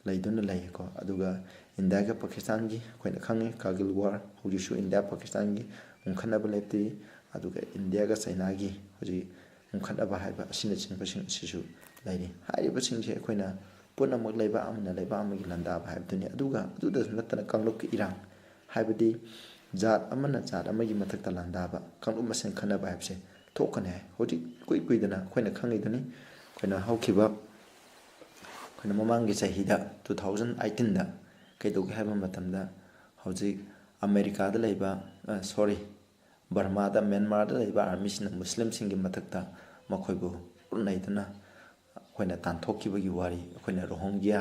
ꯂꯩꯗꯨꯅ ꯂꯩꯀꯣ꯫ ꯑꯗꯨꯒ ꯏꯟꯗꯤꯌꯥꯒ ꯄꯥꯀꯤꯁꯇꯥꯟꯒꯤ ꯑꯩꯈꯣꯏꯅ ꯈꯪꯉꯤ, ꯀꯥꯔꯒꯤꯜ ꯋꯥꯔ, ꯍꯧꯖꯤꯛꯁꯨ ꯏꯟꯗꯤꯌꯥ ꯄꯥꯀꯤꯁꯇꯥꯟꯒꯤ ꯃꯨꯟꯈꯠꯅꯕ ꯂꯦꯞꯇ꯭ꯔꯤ꯫ ꯑꯗꯨꯒ ꯏꯟꯗꯤꯌꯥꯒ ꯆꯩꯅꯥꯒꯤ ꯍꯧꯖꯤꯛ ꯃꯨꯟꯈꯠꯅꯕ ꯍꯥꯏꯕ ꯑꯁꯤꯅꯆꯤꯡꯕꯁꯤꯡ ꯑꯁꯤꯁꯨ ꯂꯩꯔꯤ꯫ ꯍꯥꯏꯔꯤꯕꯁꯤꯡꯁꯦ ꯑꯩꯈꯣꯏꯅ ꯄꯨꯝꯅꯃꯛ ꯂꯩꯕꯥꯛ ꯑꯃꯅ ꯂꯩꯕꯥꯛ ꯑꯃꯒꯤ ꯂꯥꯟꯗꯥꯕ ꯍꯥꯏꯕꯗꯨꯅꯤ꯫ ꯑꯗꯨꯒ ꯑꯗꯨꯗꯁꯨ ꯅꯠꯇꯅ ꯀꯥꯡꯂꯨꯞꯀꯤ ꯏꯔꯥꯡ, ꯍꯥꯏꯕꯗꯤ ꯖꯥꯠ ꯑꯃꯅ ꯖꯥꯠ ꯑꯃꯒꯤ ꯃꯊꯛꯇ ꯂꯥꯟꯗꯥꯕ, ꯀꯥꯡꯂꯨꯞ ꯃꯁꯦꯟ ꯈꯠꯅꯕ ꯍꯥꯏꯕꯁꯦ ꯊꯣꯛꯀꯅꯤ ꯍꯥꯏ꯫ ꯍꯧꯖꯤꯛ ꯏꯀꯨꯏ ꯀꯨꯏꯗꯅ ꯑꯩꯈꯣꯏꯅ ꯈꯪꯉꯤꯗꯨꯅꯤ, ꯑꯩꯈꯣꯏꯅ ꯍꯧꯈꯤꯕ, ꯑꯩꯈꯣꯏꯅ ꯃꯃꯥꯡꯒꯤ ꯆꯍꯤꯗ, ꯇꯨ ꯊꯥꯎꯖꯟ ꯑꯩꯠꯇꯤꯟꯗ ꯀꯩꯗꯧꯒꯦ ꯍꯥꯏꯕ ꯃꯇꯝꯗ, ꯍꯧꯖꯤꯛ ꯑꯃꯦꯔꯤꯀꯥꯗ ꯂꯩꯕ, ꯑ, ꯁꯣꯔꯤ, ꯕꯔꯃꯥꯗ, ꯃ꯭ꯌꯥꯟꯃꯥꯔꯗ ꯂꯩꯕ ꯑꯥꯔꯃꯤꯁꯤꯡꯅ ꯃꯨꯁꯂꯤꯝꯁꯤꯡꯒꯤ ꯃꯊꯛꯇ ꯃꯈꯣꯏꯕꯨ ꯎꯠꯅꯩꯗꯨꯅ ꯑꯩꯈꯣꯏꯅ ꯇꯥꯟꯊꯣꯛꯈꯤꯕꯒꯤ ꯋꯥꯔꯤ, ꯑꯩꯈꯣꯏꯅ ꯔꯣꯍꯤꯡꯒ꯭ꯌꯥ,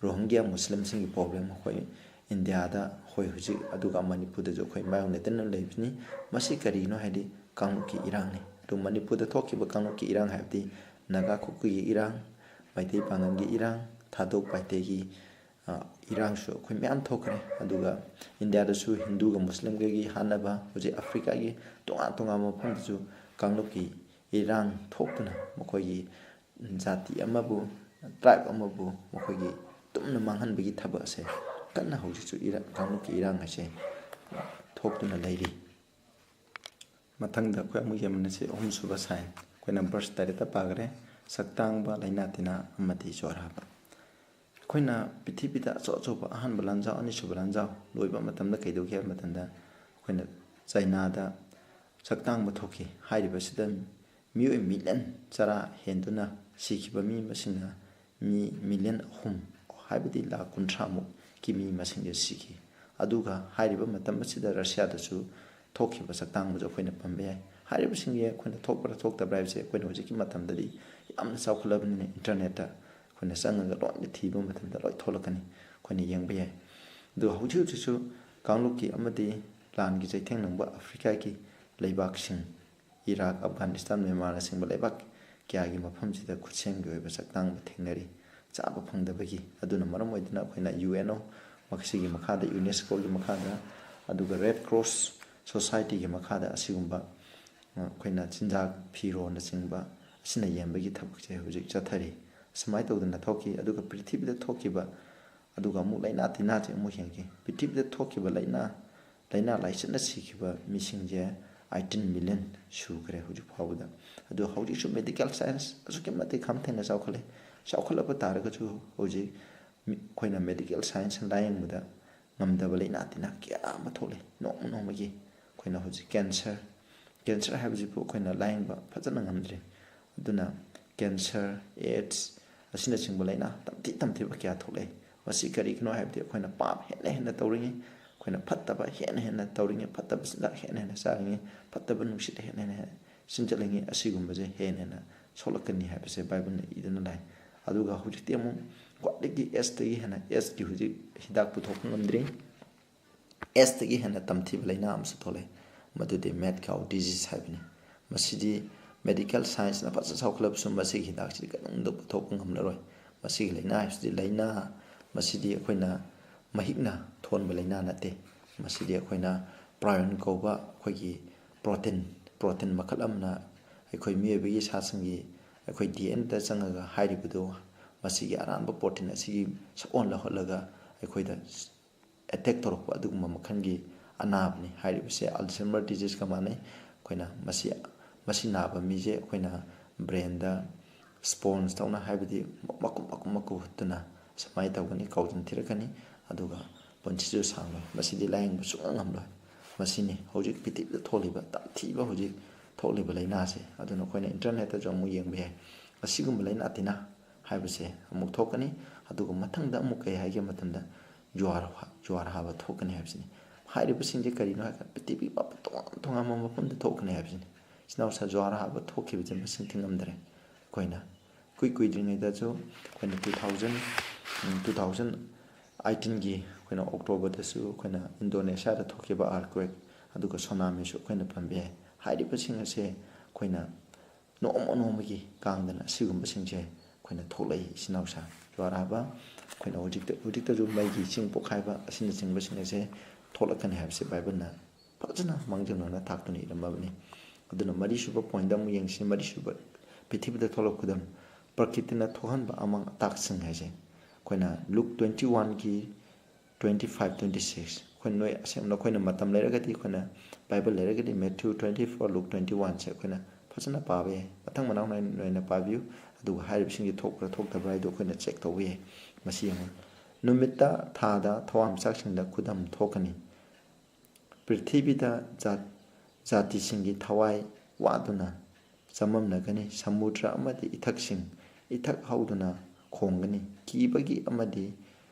ꯔꯣꯍꯤꯡꯒ꯭ꯌꯥ ꯃꯨꯁꯂꯤꯝꯁꯤꯡꯒꯤ ꯄ꯭ꯔꯣꯕ꯭ꯂꯦꯝ ꯑꯩꯈꯣꯏ ꯏꯟꯗꯤꯌꯥꯗ, ꯑꯩꯈꯣꯏ ꯍꯧꯖꯤꯛ, ꯑꯗꯨꯒ ꯃꯅꯤꯄꯨꯔꯗꯁꯨ ꯑꯩꯈꯣꯏ ꯃꯥꯌꯣꯛꯅꯗꯨꯅ ꯂꯩꯕꯅꯤ꯫ ꯃꯁꯤ ꯀꯔꯤꯅꯣ ꯍꯥꯏꯗꯤ ꯀꯥꯡꯂꯨꯞꯀꯤ ꯏꯔꯥꯡꯅꯤ꯫ ꯑꯗꯨ ꯃꯅꯤꯄꯨꯔꯗ ꯊꯣꯛꯈꯤꯕ ꯀꯥꯡꯂꯨꯞꯀꯤ ꯏꯔꯥꯡ ꯍꯥꯏꯕꯗꯤ ꯅꯥꯒꯥ ꯀꯨꯀꯤꯒꯤ ꯏꯔꯥꯡ, ꯃꯩꯇꯩ ꯄꯥꯉꯜꯒꯤ ꯏꯔꯥꯡ, ꯊꯥꯗꯣꯛ ꯄꯥꯏꯇꯩꯒꯤ, ꯑ, ꯏꯔꯥꯡꯁꯨ ꯑꯩꯈꯣꯏ ꯃꯌꯥꯝ ꯊꯣꯛꯈ꯭ꯔꯦ꯫ ꯑꯗꯨꯒ ꯏꯟꯗꯤꯌꯥꯗꯁꯨ ꯍꯤꯟꯗꯨꯒ ꯃꯨꯁꯂꯤꯝꯒꯒꯤ ꯍꯥꯠꯅꯕ, ꯍꯧꯖꯤꯛ ꯑꯐ꯭ꯔꯤꯀꯥꯒꯤ ꯇꯣꯉꯥꯟ ꯇꯣꯉꯥꯟꯕ ꯃꯐꯝꯗꯁꯨ ꯀꯥꯡꯂꯨꯞꯀꯤ ꯏꯔꯥꯡ ꯊꯣꯛꯇꯨꯅ ꯃꯈꯣꯏꯒꯤ ꯖꯥꯇꯤ ꯑꯃꯕꯨ, ꯇ꯭ꯔꯥꯏꯕ ꯑꯃꯕꯨ ꯃꯈꯣꯏꯒꯤ ꯇꯨꯝꯅ ꯃꯥꯡꯍꯟꯕꯒꯤ ꯊꯕꯛ ꯑꯁꯦ ꯀꯟꯅ ꯍꯧꯖꯤꯛꯁꯨ ꯏꯔꯥ-, ꯀꯥꯡꯂꯨꯞꯀꯤ ꯏꯔꯥꯡ ꯑꯁꯦ ꯊꯣꯛꯇꯨꯅ ꯂꯩꯔꯤ꯫ ꯃꯊꯪꯗ ꯑꯩꯈꯣꯏ ꯑꯃꯨꯛ ꯌꯦꯡꯃꯤꯟꯅꯁꯤ ꯑꯍꯨꯝꯁꯨꯕ ꯁꯥꯏꯟ꯫ ꯑꯩꯈꯣꯏꯅ ꯕꯔꯁ ꯇꯔꯦꯠꯇ ꯄꯥꯈ꯭ꯔꯦ, ꯁꯛꯇꯥꯡꯕ, ꯂꯥꯏꯅꯥ ꯇꯤꯟꯅꯥ ꯑꯃꯗꯤ ꯆꯣꯔꯥꯕ꯫ ꯑꯩꯈꯣꯏꯅ ꯄ꯭ꯔꯤꯊꯤꯕꯤꯗ ꯑꯆꯧ ꯑꯆꯧꯕ ꯑꯍꯥꯟꯕ ꯂꯥꯟꯖꯥꯎ, ꯑꯅꯤꯁꯨꯕ ꯂꯥꯟꯖꯥꯎ ꯂꯣꯏꯕ ꯃꯇꯝꯗ ꯀꯩꯗꯧꯒꯦ ꯍꯥꯏꯕ ꯃꯇꯝꯗ, ꯑꯩꯈꯣꯏꯅ ꯆꯥꯏꯅꯥꯗ ꯁꯛꯇꯥꯡꯕ ꯊꯣꯛꯈꯤ꯫ ꯍꯥꯏꯔꯤꯕꯁꯤꯗ ꯃꯤꯑꯣꯏ ꯃꯤꯂꯤꯌꯟ ꯆꯔꯥ ꯍꯦꯟꯗꯨꯅ ꯁꯤꯈꯤꯕ ꯃꯤ ꯃꯁꯤꯡꯅ ꯃꯤ ꯃꯤꯂꯤꯌꯟ ꯑꯍꯨꯝ ꯍꯥꯏꯕꯗꯤ ꯂꯥꯈ ꯀꯨꯟꯊ꯭ꯔꯥꯃꯨꯛꯀꯤ ꯃꯤ ꯃꯁꯤꯡꯁꯦ ꯁꯤꯈꯤ꯫ ꯑꯗꯨꯒ ꯍꯥꯏꯔꯤꯕ ꯃꯇꯝ ꯑꯁꯤꯗ ꯔꯁꯤꯌꯥꯗꯁꯨ ꯊꯣꯛꯈꯤꯕ ꯆꯛꯇꯥꯡꯕꯁꯨ ꯑꯩꯈꯣꯏꯅ ꯄꯟꯕ ꯌꯥꯏ꯫ ꯍꯥꯏꯔꯤꯕꯁꯤꯡꯁꯦ ꯑꯩꯈꯣꯏꯅ ꯊꯣꯛꯄ꯭ꯔꯥ ꯊꯣꯛꯇꯕ꯭ꯔꯥ ꯍꯥꯏꯕꯁꯦ ꯑꯩꯈꯣꯏꯅ ꯍꯧꯖꯤꯛꯀꯤ ꯃꯇꯝꯗꯗꯤ ꯌꯥꯝꯅ ꯆꯥꯎꯈꯠꯂꯕꯅꯤꯅ ꯏꯟꯇꯔꯅꯦꯠꯇ ꯑꯩꯈꯣꯏꯅ ꯆꯪꯉꯒ ꯂꯣꯏꯅ ꯊꯤꯕ ꯃꯇꯝꯗ ꯂꯣꯏ ꯊꯣꯛꯂꯛꯀꯅꯤ, ꯑꯩꯈꯣꯏꯅ ꯌꯦꯡꯕ ꯌꯥꯏ꯫ ꯑꯗꯨꯒ ꯍꯧꯖꯤꯛ ꯍꯧꯖꯤꯛꯁꯨ ꯀꯥꯡꯂꯨꯞꯀꯤ ꯑꯃꯗꯤ ꯂꯥꯟꯒꯤ ꯆꯩꯊꯦꯡ ꯅꯪꯕ ꯑꯐ꯭ꯔꯤꯀꯥꯒꯤ ꯂꯩꯕꯥꯛꯁꯤꯡ, ꯏꯔꯥꯛ, ꯑꯐꯒꯥꯅꯤꯁꯇꯥꯟ, ꯃ꯭ꯌꯥꯟꯃꯥꯔꯅꯆꯤꯡꯕ ꯂꯩꯕꯥꯛ ꯀꯌꯥꯒꯤ ꯃꯐꯝꯁꯤꯗ ꯈꯨꯠꯁꯦꯝꯒꯤ ꯑꯣꯏꯕ ꯆꯛꯇꯥꯡꯕ ꯊꯦꯡꯅꯔꯤ꯫ ꯆꯥꯕ ꯐꯪꯗꯕꯒꯤ꯫ ꯑꯗꯨꯅ ꯃꯔꯝ ꯑꯣꯏꯗꯨꯅ ꯑꯩꯈꯣꯏꯅ ꯌꯨ ꯑꯦꯟ ꯑꯣ, ꯃꯁꯤꯒꯤ ꯃꯈꯥꯗ, ꯌꯨꯅꯦꯁꯀꯣꯒꯤ ꯃꯈꯥꯗ, ꯑꯗꯨꯒ ꯔꯦꯗ ꯀ꯭ꯔꯣꯁ ꯁꯣꯁꯥꯏꯇꯤꯒꯤ ꯃꯈꯥꯗ ꯑꯁꯤꯒꯨꯝꯕ, ꯑ, ꯑꯩꯈꯣꯏꯅ ꯆꯤꯟꯖꯥꯛ, ꯐꯤꯔꯣꯜꯅꯆꯤꯡꯕ ꯑꯁꯤꯅ ꯌꯦꯟꯕꯒꯤ ꯊꯕꯛꯁꯦ ꯍꯧꯖꯤꯛ ꯆꯠꯊꯔꯤ꯫ ꯁꯨꯃꯥꯏꯅ ꯇꯧꯗꯅ ꯊꯣꯛꯈꯤ꯫ ꯑꯗꯨꯒ ꯄ꯭ꯔꯤꯊꯤꯕꯤꯗ ꯊꯣꯛꯈꯤꯕ, ꯑꯗꯨꯒ ꯑꯃꯨꯛ ꯂꯥꯏꯅꯥ ꯇꯤꯟꯅꯥꯁꯦ ꯑꯃꯨꯛ ꯌꯦꯡꯈꯤ꯫ ꯄ꯭ꯔꯤꯊꯤꯕꯤꯗ ꯊꯣꯛꯈꯤꯕ ꯂꯥꯏꯅꯥ, ꯂꯥꯏꯅꯥ ꯂꯥꯏꯆꯠꯅ ꯁꯤꯈꯤꯕ ꯃꯤꯁꯤꯡꯁꯦ eighteen million ꯁꯨꯈ꯭ꯔꯦ ꯍꯧꯖꯤꯛ ꯐꯥꯎꯕꯗ꯫ ꯑꯗꯨ ꯍꯧꯖꯤꯛꯁꯨ ꯃꯦꯗꯤꯀꯦꯜ ꯁꯥꯏꯟꯁ ꯑꯁꯨꯛꯀꯤ ꯃꯇꯤꯛ ꯈꯝ ꯊꯦꯡꯅ ꯆꯥꯎꯈꯠꯂꯦ꯫ ꯆꯥꯎꯈꯠꯂꯕ ꯇꯥꯔꯒꯁꯨ ꯍꯧꯖꯤꯛ ꯃꯤ-, ꯑꯩꯈꯣꯏꯅ ꯃꯦꯗꯤꯀꯦꯜ ꯁꯥꯏꯟꯁꯅ ꯂꯥꯌꯦꯡꯕꯗ ꯉꯝꯗꯕ ꯂꯥꯏꯅꯥ ꯇꯤꯟꯅꯥ ꯀꯌꯥ ꯑꯃ ꯊꯣꯛꯂꯦ꯫ ꯅꯣꯡꯃ ꯅꯣꯡꯃꯒꯤ ꯑꯩꯈꯣꯏꯅ ꯍꯧꯖꯤꯛ ꯀꯦꯟꯁꯔ, ꯀꯦꯟꯁꯔ ꯍꯥꯏꯕꯁꯤꯕꯨ ꯑꯩꯈꯣꯏꯅ ꯂꯥꯌꯦꯡꯕ ꯐꯖꯅ ꯉꯝꯗ꯭ꯔꯦ꯫ ꯑꯗꯨꯅ ꯀꯦꯟꯁꯔ, ꯑꯦꯗꯁ ꯑꯁꯤꯅꯆꯤꯡꯕ ꯂꯥꯏꯅꯥ ꯇꯝꯊꯤ ꯇꯝꯊꯤꯕ ꯀꯌꯥ ꯊꯣꯛꯂꯛꯏ꯫ ꯃꯁꯤ ꯀꯔꯤꯒꯤꯅꯣ ꯍꯥꯏꯕꯗꯤ ꯑꯩꯈꯣꯏꯅ ꯄꯥꯞ ꯍꯦꯟꯅ ꯍꯦꯟꯅ ꯇꯧꯔꯤꯉꯩ, ꯑꯩꯈꯣꯏꯅ ꯐꯠꯇꯕ ꯍꯦꯟꯅ ꯍꯦꯟꯅ ꯇꯧꯔꯤꯉꯩ, ꯐꯠꯇꯕ ꯆꯤꯟꯖꯥꯛ ꯍꯦꯟꯅ ꯍꯦꯟꯅ ꯆꯥꯔꯤꯉꯩ, ꯐꯠꯇꯕ ꯅꯨꯡꯁꯤꯠ ꯍꯦꯟꯅ ꯍꯦꯟꯅ ꯁꯤꯟꯖꯜꯂꯤꯉꯩ, ꯑꯁꯤꯒꯨꯝꯕꯁꯦ ꯍꯦꯟꯅ ꯍꯦꯟꯅ ꯁꯣꯛꯂꯛꯀꯅꯤ ꯍꯥꯏꯕꯁꯦ ꯕꯥꯏꯕꯜꯅ ꯏꯗꯨꯅ ꯂꯥꯛꯏ꯫ ꯑꯗꯨꯒ ꯍꯧꯖꯤꯛꯇꯤ ꯑꯃꯨꯛ ꯈ꯭ꯋꯥꯏꯗꯒꯤ ꯑꯦꯗꯁꯇꯒꯤ ꯍꯦꯟꯅ, ꯑꯦꯗꯁꯀꯤ ꯍꯧꯖꯤꯛ ꯍꯤꯗꯥꯛ ꯄꯨꯊꯣꯛꯄ ꯉꯝꯗ꯭ꯔꯤ, ꯑꯦꯗꯁꯇꯒꯤ ꯍꯦꯟꯅ ꯇꯝꯊꯤꯕ ꯂꯥꯏꯅꯥ ꯑꯃꯁꯨ ꯊꯣꯛꯂꯛꯑꯦ, ꯃꯗꯨꯗꯤ ꯃꯦꯗ ꯀꯥꯎ ꯗꯤꯖꯤꯁ ꯍꯥꯏꯕꯅꯤ꯫ ꯃꯁꯤꯗꯤ ꯃꯦꯗꯤꯀꯦꯜ ꯁꯥꯏꯟꯁꯅ ꯐꯖꯅ ꯆꯥꯎꯈꯠꯂꯕꯁꯨ ꯃꯁꯤꯒꯤ ꯍꯤꯗꯥꯛꯁꯤꯗꯤ ꯀꯔꯤꯒꯨꯝꯕ ꯄꯨꯊꯣꯛꯄ ꯉꯝꯂꯔꯣꯏ꯫ ꯃꯁꯤꯒꯤ ꯂꯥꯏꯅꯥ ꯍꯥꯏꯕꯁꯤꯗꯤ ꯂꯥꯏꯅꯥ, ꯃꯁꯤꯗꯤ ꯑꯩꯈꯣꯏꯅ ꯃꯍꯤꯛꯅ ꯊꯣꯛꯍꯟꯕ ꯂꯥꯏꯅꯥ ꯅꯠꯇꯦ꯫ ꯃꯁꯤꯗꯤ ꯑꯩꯈꯣꯏꯅ ꯄ꯭ꯔꯥꯏꯌꯣꯟ ꯀꯧꯕ ꯑꯩꯈꯣꯏꯒꯤ ꯄ꯭ꯔꯣꯇꯤꯟ, ꯄ꯭ꯔꯣꯇꯤꯟ ꯃꯈꯜ ꯑꯃꯅ ꯑꯩꯈꯣꯏ ꯃꯤꯑꯣꯏꯕꯒꯤ ꯁꯥꯁꯤꯡꯒꯤ ꯑꯩꯈꯣꯏ ꯗꯤ ꯑꯦꯟ ꯑꯦꯗ ꯆꯪꯉꯒ ꯍꯥꯏꯔꯤꯕꯗꯨ, ꯃꯁꯤꯒꯤ ꯑꯔꯥꯟꯕ ꯄ꯭ꯔꯣꯇꯤꯟ ꯑꯁꯤꯒꯤ ꯁꯛꯑꯣꯟ ꯂꯧꯍꯜꯂꯒ ꯑꯩꯈꯣꯏꯗ ꯑꯦꯇꯦꯛ ꯇꯧꯔꯛꯄ ꯑꯗꯨꯒꯨꯝꯕ ꯃꯈꯜꯒꯤ ꯑꯅꯥꯕꯅꯤ꯫ ꯍꯥꯏꯔꯤꯕꯁꯦ ꯑꯜꯖꯩꯃꯔ ꯗꯤꯖꯤꯁꯀ ꯃꯥꯟꯅꯩ꯫ ꯑꯩꯈꯣꯏꯅ ꯃꯁꯤ, ꯃꯁꯤ ꯅꯥꯕ ꯃꯤꯁꯦ ꯑꯩꯈꯣꯏꯅ ꯕ꯭ꯔꯦꯟꯗ ꯁ꯭ꯄꯣꯟꯖ ꯇꯧꯅ, ꯍꯥꯏꯕꯗꯤ ꯃꯀꯨꯞ ꯃꯀꯨꯞ ꯃꯀꯨꯞ ꯍꯨꯠꯇꯨꯅ ꯁꯨꯃꯥꯏꯅ ꯇꯧꯒꯅꯤ, ꯀꯥꯎꯖꯟ ꯊꯤꯔꯛꯀꯅꯤ, ꯑꯗꯨꯒ ꯄꯨꯟꯁꯤꯁꯨ ꯁꯥꯡꯂꯣꯏ꯫ ꯃꯁꯤꯗꯤ ꯂꯥꯌꯦꯡꯕ ꯁꯨꯡꯉꯝ ꯉꯝꯂꯣꯏ꯫ ꯃꯁꯤꯅꯤ ꯍꯧꯖꯤꯛ ꯄ꯭ꯔꯤꯊꯤꯕꯤꯗ ꯊꯣꯛꯂꯤꯕ ꯇꯝꯊꯤꯕ, ꯍꯧꯖꯤꯛ ꯊꯣꯛꯂꯤꯕ ꯂꯥꯏꯅꯥꯁꯦ꯫ ꯑꯗꯨꯅ ꯑꯩꯈꯣꯏꯅ ꯏꯟꯇꯔꯅꯦꯠꯇꯁꯨ ꯑꯃꯨꯛ ꯌꯦꯡꯕ ꯌꯥꯏ꯫ ꯑꯁꯤꯒꯨꯝꯕ ꯂꯥꯏꯅꯥ ꯇꯤꯟꯅꯥ ꯍꯥꯏꯕꯁꯦ ꯑꯃꯨꯛ ꯊꯣꯛꯀꯅꯤ꯫ ꯑꯗꯨꯒ ꯃꯊꯪꯗ ꯑꯃꯨꯛ ꯀꯩ ꯍꯥꯏꯒꯦ ꯃꯇꯝꯗ, ꯖꯨꯋꯥꯔ ꯍꯥ-, ꯖꯨꯋꯥꯔ ꯍꯥꯕ ꯊꯣꯛꯀꯅꯤ ꯍꯥꯏꯕꯁꯤꯅꯤ꯫ ꯍꯥꯏꯔꯤꯕꯁꯤꯡꯁꯦ ꯀꯔꯤꯅꯣ ꯍꯥꯏꯔꯀꯥꯟꯗ ꯄ꯭ꯔꯤꯊꯤꯕꯤ ꯄꯨꯝꯕ ꯇꯣꯉꯥꯟ ꯇꯣꯉꯥꯟꯕ ꯃꯐꯝꯗ ꯊꯣꯛꯀꯅꯤ ꯍꯥꯏꯕꯁꯤꯅꯤ꯫ ꯏꯆꯤꯟ ꯏꯅꯥꯎꯁꯥ, ꯖꯨꯋꯥꯔ ꯍꯥꯕ ꯊꯣꯛꯈꯤꯕꯁꯦ ꯃꯁꯤꯡ ꯊꯤꯉꯝꯗ꯭ꯔꯦ꯫ ꯑꯩꯈꯣꯏꯅ ꯀꯨꯏ ꯀꯨꯏꯗ꯭ꯔꯤꯉꯩꯗꯁꯨ ꯑꯩꯈꯣꯏꯅ two thousand, ꯎꯝ, two thousand eighteenꯒꯤ ꯑꯩꯈꯣꯏꯅ Octoberꯗꯁꯨ ꯑꯩꯈꯣꯏꯅ Indonesiaꯗ ꯊꯣꯛꯈꯤꯕ earthquake, ꯑꯗꯨꯒ tsunamiꯁꯨ ꯑꯩꯈꯣꯏꯅ ꯄꯟꯕ ꯌꯥꯏ꯫ ꯍꯥꯏꯔꯤꯕꯁꯤꯡ ꯑꯁꯦ ꯑꯩꯈꯣꯏꯅ ꯅꯣꯡꯃ ꯅꯣꯡꯃꯒꯤ ꯀꯥꯡꯗꯅ ꯑꯁꯤꯒꯨꯝꯕꯁꯤꯡꯁꯦ ꯑꯩꯈꯣꯏꯅ ꯊꯣꯛꯂꯛꯏ, ꯏꯆꯤꯟ ꯏꯅꯥꯎꯁꯥ꯫ ꯖꯨꯋꯥꯔ ꯍꯥꯕ, ꯑꯩꯈꯣꯏꯅ ꯍꯧꯖꯤꯛꯇ, ꯍꯧꯖꯤꯛꯇꯁꯨ ꯃꯩꯒꯤ ꯆꯤꯡ ꯄꯣꯛꯈꯥꯏꯕ ꯑꯁꯤꯅꯆꯤꯡꯕꯁꯤꯡ ꯑꯁꯦ ꯊꯣꯛꯂꯛꯀꯅꯤ ꯍꯥꯏꯕꯁꯦ ꯕꯥꯏꯕꯜꯅ ꯐꯖꯅ ꯃꯥꯡꯖꯧꯅꯅ ꯇꯥꯛꯇꯨꯅ ꯏꯔꯝꯃꯕꯅꯤ꯫ ꯑꯗꯨꯅ ꯃꯔꯤꯁꯨꯕ pointꯗ ꯑꯃꯨꯛ ꯌꯦꯡꯁꯤ, ꯃꯔꯤꯁꯨꯕ ꯄ꯭ꯔꯤꯊꯤꯕꯤꯗ ꯊꯣꯛꯂꯛꯄ ꯈꯨꯗꯝ, ꯄ꯭ꯔꯀꯤꯇꯤꯅ ꯊꯣꯛꯍꯟꯕ ꯑꯃꯥꯡ ꯑꯇꯥꯛꯁꯤꯡ ꯍꯥꯏꯁꯦ꯫ ꯑꯩꯈꯣꯏꯅ Luke twenty-oneꯒꯤ twenty-five, twenty-six, ꯑꯩꯈꯣꯏ ꯅꯣꯏ ꯑꯁꯦꯡꯕ ꯅꯈꯣꯏꯅ ꯃꯇꯝ ꯂꯩꯔꯒꯗꯤ, ꯑꯩꯈꯣꯏꯅ ꯕꯥꯏꯕꯜ ꯂꯩꯔꯒꯗꯤ Matthew twenty-four, Luke twenty-oneꯁꯦ ꯑꯩꯈꯣꯏꯅ ꯐꯖꯅ ꯄꯥꯕ ꯌꯥꯏ꯫ ꯃꯊꯪ ꯃꯅꯥꯎ ꯅꯥꯏꯅ ꯅꯣꯏꯅ ꯄꯥꯕꯤꯌꯨ, ꯑꯗꯨꯒ ꯍꯥꯏꯔꯤꯕꯁꯤꯡꯁꯦ ꯊꯣꯛꯄ꯭ꯔꯥ ꯊꯣꯛꯇꯕ꯭ꯔꯥ ꯍꯥꯏꯗꯣ ꯑꯩꯈꯣꯏꯅ check ꯇꯧꯕ ꯌꯥꯏ꯫ ꯃꯁꯤ ꯌꯦꯡꯉꯨ, ꯅꯨꯃꯤꯠꯇ, ꯊꯥꯗ, ꯊꯋꯥꯟꯃꯤꯆꯥꯛꯁꯤꯡꯗ ꯈꯨꯗꯝ ꯊꯣꯛꯀꯅꯤ꯫ ꯄ꯭ꯔꯤꯊꯤꯕꯤꯗ ꯖꯥꯠ-, ꯖꯥꯇꯤꯁꯤꯡꯒꯤ ꯊꯋꯥꯏ ꯋꯥꯗꯨꯅ ꯆꯃꯝꯅꯒꯅꯤ, ꯁꯃꯨꯗ꯭ꯔ ꯑꯃꯗꯤ ꯏꯊꯛꯁꯤꯡ ꯏꯊꯛ ꯍꯧꯗꯨꯅ ꯈꯣꯡꯒꯅꯤ꯫ ꯀꯤꯕꯒꯤ ꯑꯃꯗꯤ